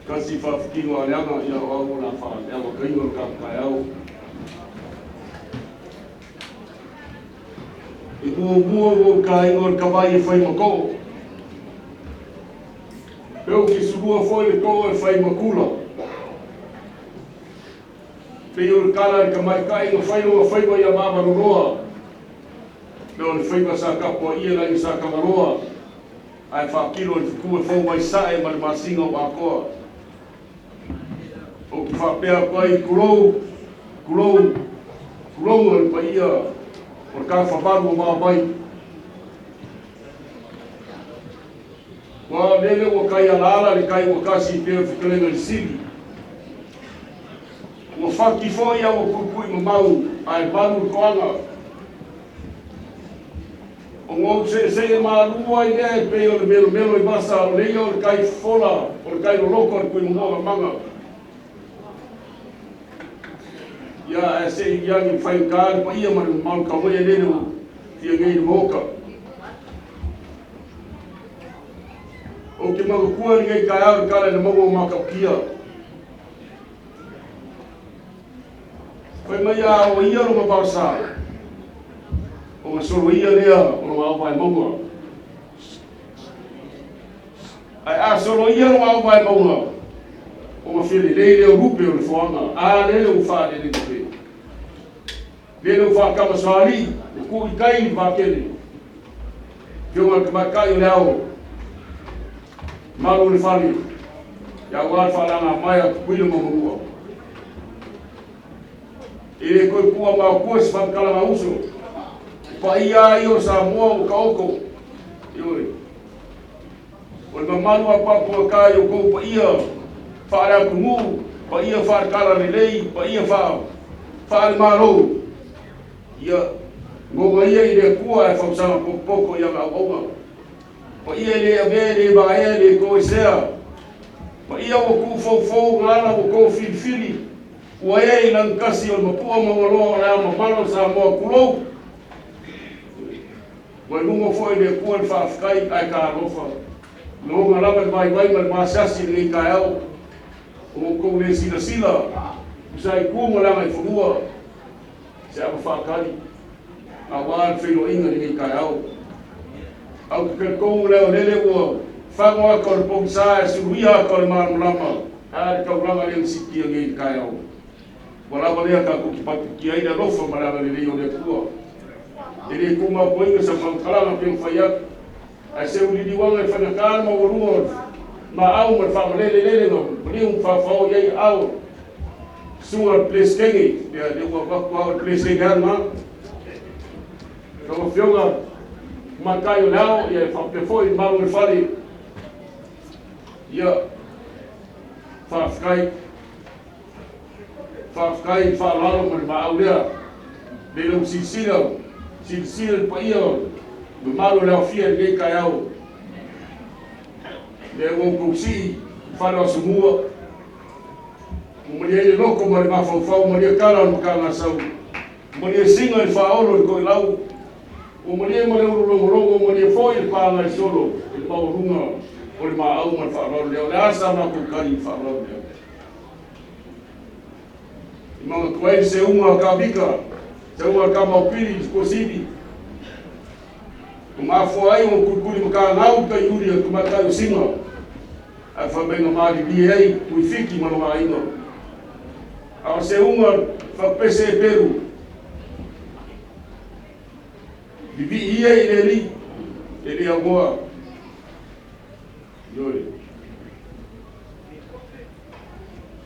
tasi faafitino a leaga, ia o au o le a faaleaga taiga o le tatou taeao. E muamua ua ou taina o le tavai e fai ma too. Pe ou te sulua foi le too e fai ma tula. Pei o le tala i le tamaitai na fai lona faiva ia Vavaloloa, me o le faiva sa tapuaia le aiga sa Tagaloa, ae faatilo i le fetu e fou mai sae ma le masina o Atoa. Ou te faapea atu ai, tulou, tulou, tulou le paia o le tafavalu o Vaovai. Ua lele ua kai alaala le kai ua kasi pei o le fetalaiga i le sili. Ua fati foi a ua puipui mamau ae malu le toaga. O gou seesee malu ai lea e pei o le melomelo i vasa o leia o le kai fofola o le kai loloto a le Tuimanua Gamaga. Ia ae se i iagi faigata le paia ma le mamalu taumaia lele ua fia nei i le Maota. Ou te manatua i lenei taeao le tala i le maua o Matautia. Fai mai a o ia lona vaosa, ona soloia lea o lona auvae mauga. Ae a soloia lona auvae mauga, ona Ona fia lelei lea o lupe o le foaga, a lele ua faalele lupe. Lele ua faatamasoalii, ua tuu i tai le vatele. Afioga i le Tamaitai o le Ao, malu o le fale, ia aua le faalaga mai a Tutuila ma Manua. E le toe pua maotua se faamatalaga uso. O paia lava ia o Samoa ua taoto. Ioe. O le mamalu apoapogata i outou paia faale-atunuu, paia faale-talalelei, paia faale-Malo, ia goga ia i le Atua ae fausaga potopoto i ana auauna. Paia e le avea, e le vaea, e le toesea, paia ua tuufoufou na ala ua tofilifili, ua ee i lagitasi o le mapua maualoa o le ao mamala o Samoa, tulou. Ua i luga foi le Atua le faafetai ae talofa. Lagona lava le vaivai ma le maasiasi i lenei taeao. O outou le silasila, usa i tu ma le agaifanua, se ava faatali, aua le feiloaiga i lenei taeao. Ae ou te talitonu le aolele ua fago ata o le pogisa ae suluia ata o le malamalama, ae a le taulaga lea na siitia nei i le taeao. Ua lava lea tatou te patukia ai le alofa ma le agalelei o le Atua. E le tumaupoina sa faamatalaga pei ona fai atu, ae seu liliuaga e faigata le maualuga o le maau ma le faamalelelelega ma liu ma faofao i ai aao o susuga i le Peresetene, ia lea ua avatu lava o le Peresetene lava lena. Lau Afioga Tamaitai o le Ao, ia e faapea foi le malu o le fale, ia faafetai. Faafetai i le faaaloalo ma le maau lea. Lei lau silasila, silasila le paia o le mamalu o le aofia i lenei taeao. Lea ua outou sii i fale o Asomua, ua malie ai le loto ma le mafaufau, malie tala o le Matagasau, malie siga i le faaolo i le toelau, ua malie ma le ulu logologo, ua malie foi le pagaisolo i le maualuga o le maau ma le faaaloalo lea. O le a sa matou tali i le faaaloalo lea? I manatua ai le seuga a Kavika, seuga a Kamaopili i Tuasivi, ua mafua ai ona tuituli matagau le taiuli a Tamaitai o Sina, ae fai mai na malilie ai Tuifiti ma lona aiga. A o seuga faapese e Peru, vivii ia i le alii, e le aunoa. Ioe.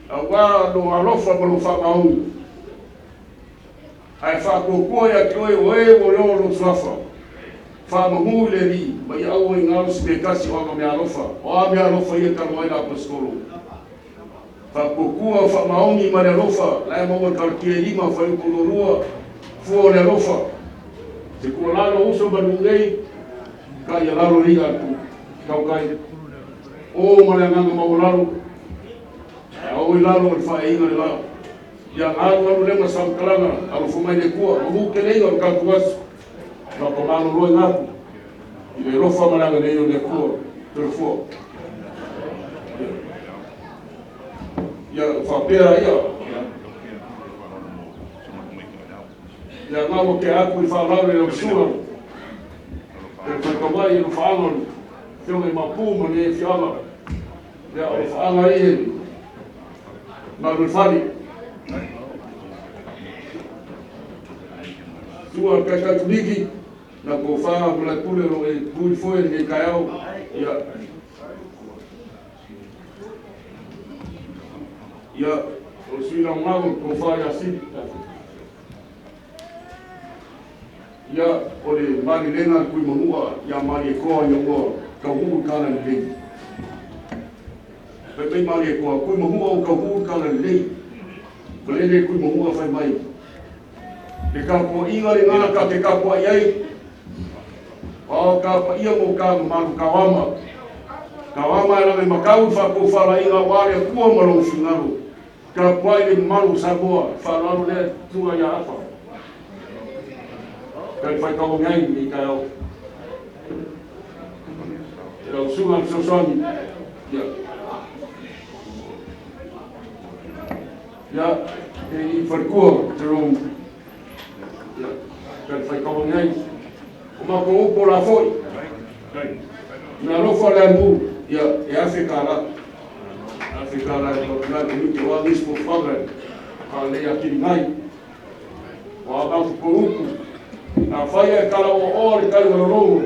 Aua lou alofa ma lou faamaoni, ae faatuatua ia te oe o e ua iloa lou suafa. Faamamu i le Alii, ma ia aua i galo se mea tasi o ana meaalofa, o a meaalofa ia talu ai le Aposetolo. Faatuatua, faamaoni ma le alofa, la e maua i Kalatia e 5, fuaiupu 22, fua o le alofa. Se tuualalo uso ma nuu nei, ka ia lalo le i'a a le tautai. O ma le agaga maualalo, ae o i lalo o le faaiaiga le la. Ia galu alu lea ma se faamatalaga, alofa mai le Atua, mamu teleiga o le tatou aso, ma ko maloloina atu i le alofa ma le agalelei o le Atua. Soifua. Ia faapea ia. Ia ngau ke atu i faaaloalo i lau susuga e faitau ai i alofaaga o le Afioga i Maopu ma lenei afioaga. Ia, o alofaaga ia i malu o le fale. Susuga i le Taitai Komiti, lau tofa Malaepule o lo o e tu i le foe i lenei taeao. Ia, ia, o le sui lagolago le tofa ia Sili. Ia, o le malilega a le Tuimanua ia Malietoa ina ua taunuu le talalelei. Fai mai Malietoa, Tuimanua ua taunuu le talalelei. Malele Tuimanua fai mai, Le tapuaiga lena ta te tapuai ai, o ta paia ma o ta mamalu tauama. Tauama e lave matau i le faatofalaiga aua le Atua ma lou finagalo. Tapuai le mamalu o Samoa, faaaloalo lea tuga ia Afa. Tali faitau ane ai lenei taeao. E lau susuga le fesoasoani. Ia. Ia, e i faletua, Jerome. Ia, tali faitau ane ai. O matou upu o la foi. Na alofa le amu, ia, e $1,000. Afrika la e tau komiti o nisi fuafuaga faalelei atili ai. O a matou upu, afai e tala oaoa le tai o le logo,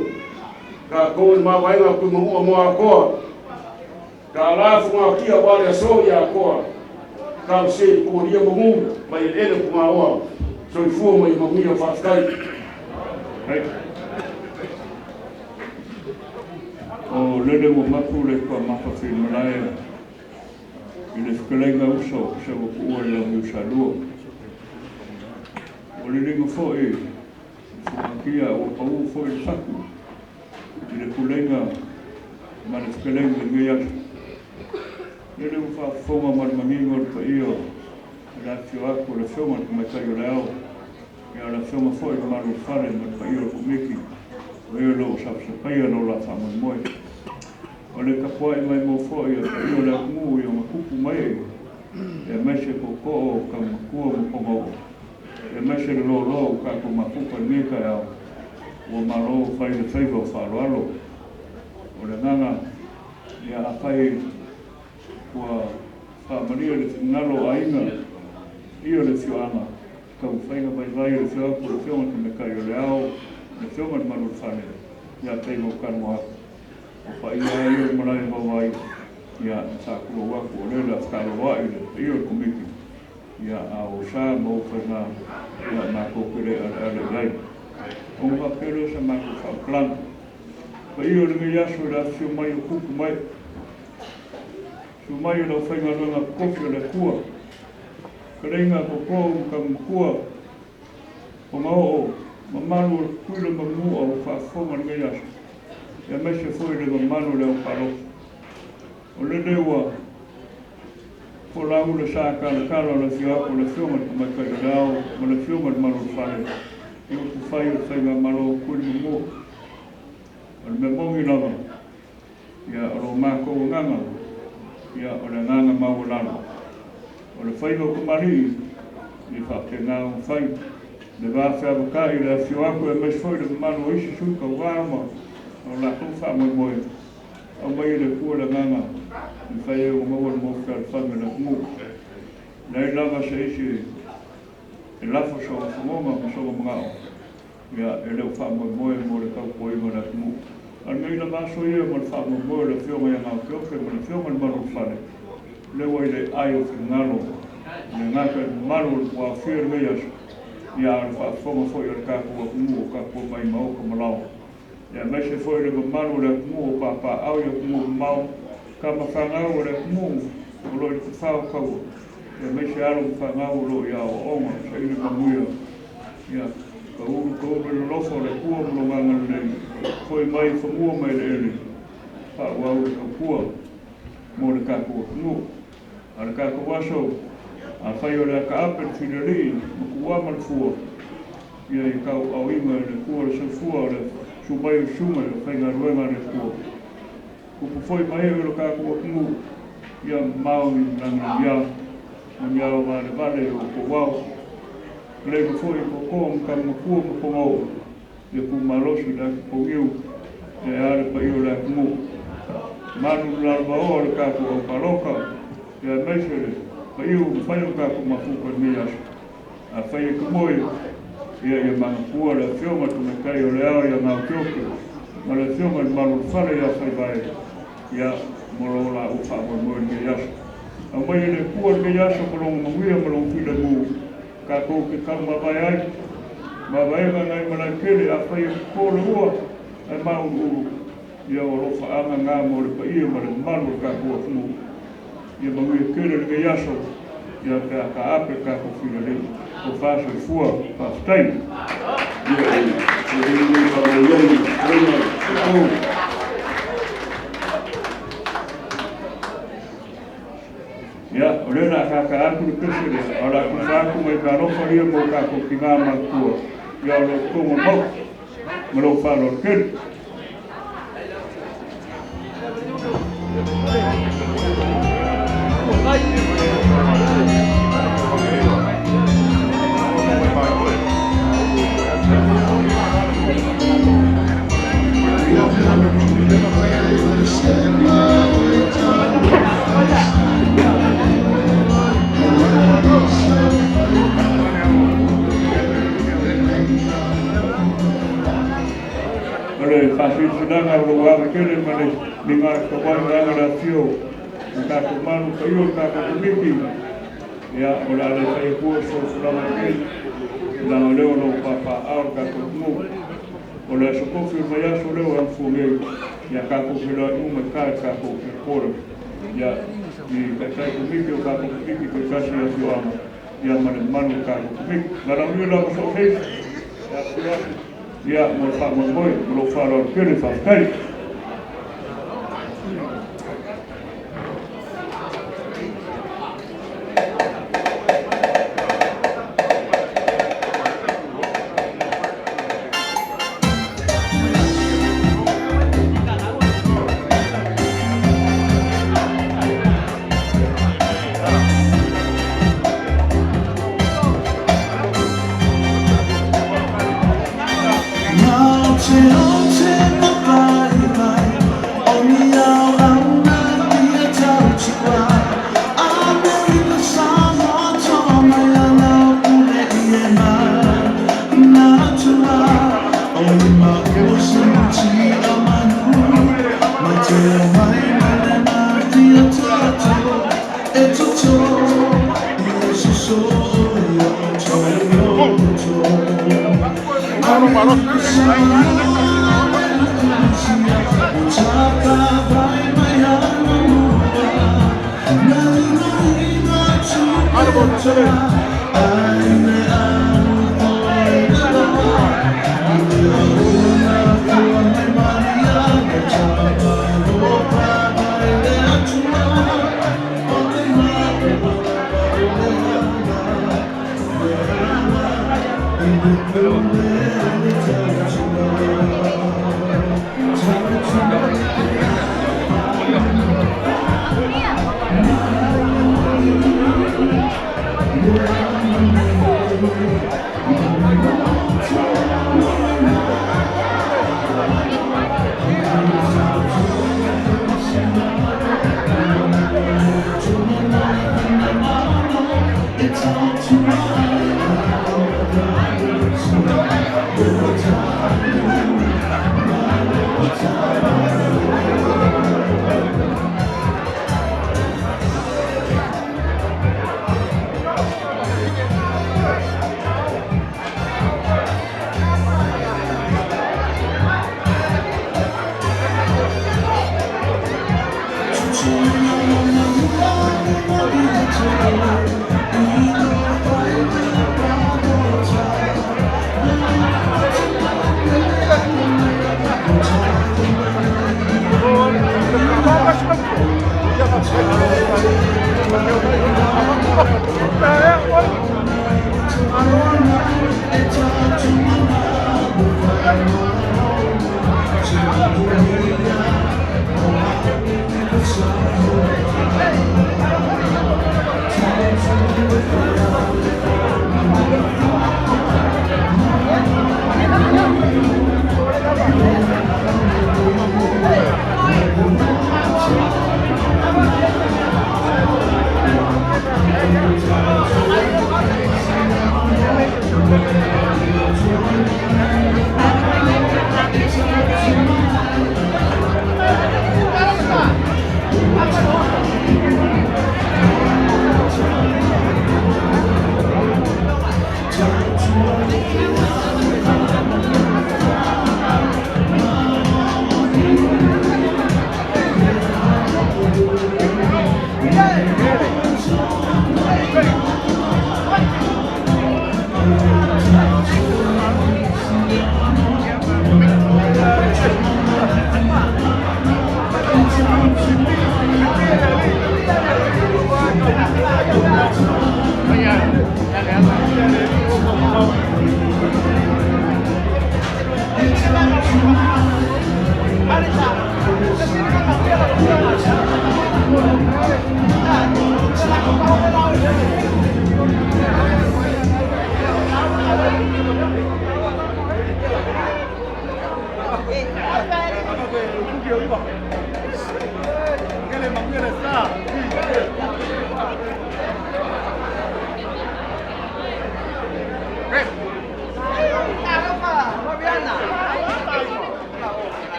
tatou i le mavaega Tuimanua mo Akoa, tala fugatia aua le aso i Akoa, talosia i Pualia manu mai eleele o Pugaoa, soifua ma ia manuia. Faafetai. O lele ua mapu le tuamafa malae i le fetalaiga uso sa ua tuua i le launiusalua. O le liga foi fuatia ua pau foi le fatu i le pulega ma le fetalaiga i lenei aso. Lele ua faafofoga ma le manino o le paia o le afifio atu o le Afioga i le Tamaitai o le Ao, ia o le Afioga foi i le Malu o le Fale ma le paia o le Komiti, o e o lo o sapasapaia lo la faamoemoe. O le tapuai mai mo foi a paia o le atunuu i ona tupu mai e aemaise tootoo o Kaumatua ma Pagaoo, e aemaise le loaloa o tatou mafuta i lenei taeao, ua malo fai le faiva o faaaloalo. O le agaga, ia afai ua faamalie le finagalo o aiga ia le afioaga, taumafaiga vaivai o le afio atu o le Afioga i le Tamaitai o le Ao, le Afioga i le Malu o le Fale, ia pei ona ou talanoa atu. O paia lava ia o le malae vaovai, ia na faatulou atu o lea o le a fetaaloloai le paia o le Komiti, ia a o sa ma ou faiga, ia matou te le aleale i ai. Ona faapea lea o sa matou faamatalaga. Paia o lenei aso i le afifio mai o tupu mai, susu mai o le aufaigaluega totofi o le Atua, fetalaiga a tootoo ma taumatua, Pagaoo, mamalu o le Tutuila ma Manua ua faafofoga i lenei aso, aemaise foi le mamalu o le aupalota. O lele ua folau le sa talatala o le afio atu o le Afioga i le Tamaitai o le Ao ma le Afioga i le Malu o le Fale i upufai o le Faigamalo o Tutuila ma Manua. O le mea moni lava, ia o lo matou agaga, ia o le agaga maualalo. O le faiva o tamalii, ia faapena ona fai. Le va feavatai i le afifio atu aemaise foi le mamalu o isi sui tauva ma o latou faamoemoe, aumai e le Atua le agaga e mafai ai ona maua le motu fealofani o le atunuu. E leai lava se isi e lafo sona fofoga ma sona manao, ia e le o faamoemoe mo le tautuaina o le atunuu. A o lenei lava aso ia ma le faamoemoe o le Afioga ia Gaoteote ma le Afioga i le Malu o le Fale, lea ua i le ai o finagalo, e le gata i le mamalu o le tuafia i lenei aso, ia a o le faafofoga foi a le tatou atunuu o tatou mai maota ma laoa. Ia aemaise foi le mamalu o le atunuu o papaau i atunuu mamao, tama fanau o le atunuu o lo o i le tafao taua, ia aemaise alo ma fanau o lo o i aoaoga, saili manuia, ia taulu taulu i le alofa o le Atua ma lona agalelei, foi mai i fanua ma eleele, faaauau le tautua mo le tatou atunuu. A o le tatou aso, afai o le ataape le filialii ma tuua ma le fua, ia i tauaaoina e le Atua le soifua o le susu mai o le susuga i le aufaigaluega a le Atua. Tupu foi ma ee o le tatou atunuu, ia mamao i lagi ma ni ao valevale o outou ao. Leiga foi tootoo ma taumatua ma Pagaoo, ia tumalosi le atipouniu, ia e a le paia o le atunuu. Malu le lalovaoa o le tatou aupalota, ia aemaise le paia ua mafai ona tatou mafuta i lenei aso. Afai e tumoe, ia ia manatua le Afioga i le Tamaitai o le Ao ia Gaoteote ma le Afioga i le Malu o le Fale ia Faivae, ia mo lo laua faamoemoe i lenei aso. Aumai e le Atua lenei aso ma lona manuia ma lona filemu, tatou te taumavae ai, mavaega nai malaetele, afai e popo le ua ae mauluulu, ia o alofaaga na mo le paia ma le mamalu o le tatou atunuu. Ia manuia tele lenei aso, ia pe a taape le tatou filalei. Tofa soifua, faafetai. Ia, e le faamanuiai fetalaiga tootoo. Ia, o lea o le a tata atu le pese lea, a o le a tufa atu mai meaalofa ia mo tatou tina matutua, ia o lo o i totonu o le Maota. Ma lou faaaloalo tele. Faasilasilaga o lou ava tele ma le ligatauai aga le afio o tatou malu paia o le tatou Komiti, ia o le a le fai atua se folafolaga nei, leaga o lea o lo o papaaao le tatou atunuu. O le aso tofi o le vaiaso lea o agafua nei, ia tatou feiloai uma i tai i le tatou headquarters, ia i taitai Komiti o tatou Komiti taitasi i afioaga, ia ma le mamalu o le tatou Komiti. Valaaulia lava so o se isi e afifio atu, ia mo le faamoemoe. Ma lou faaaloalo tele, faafetai.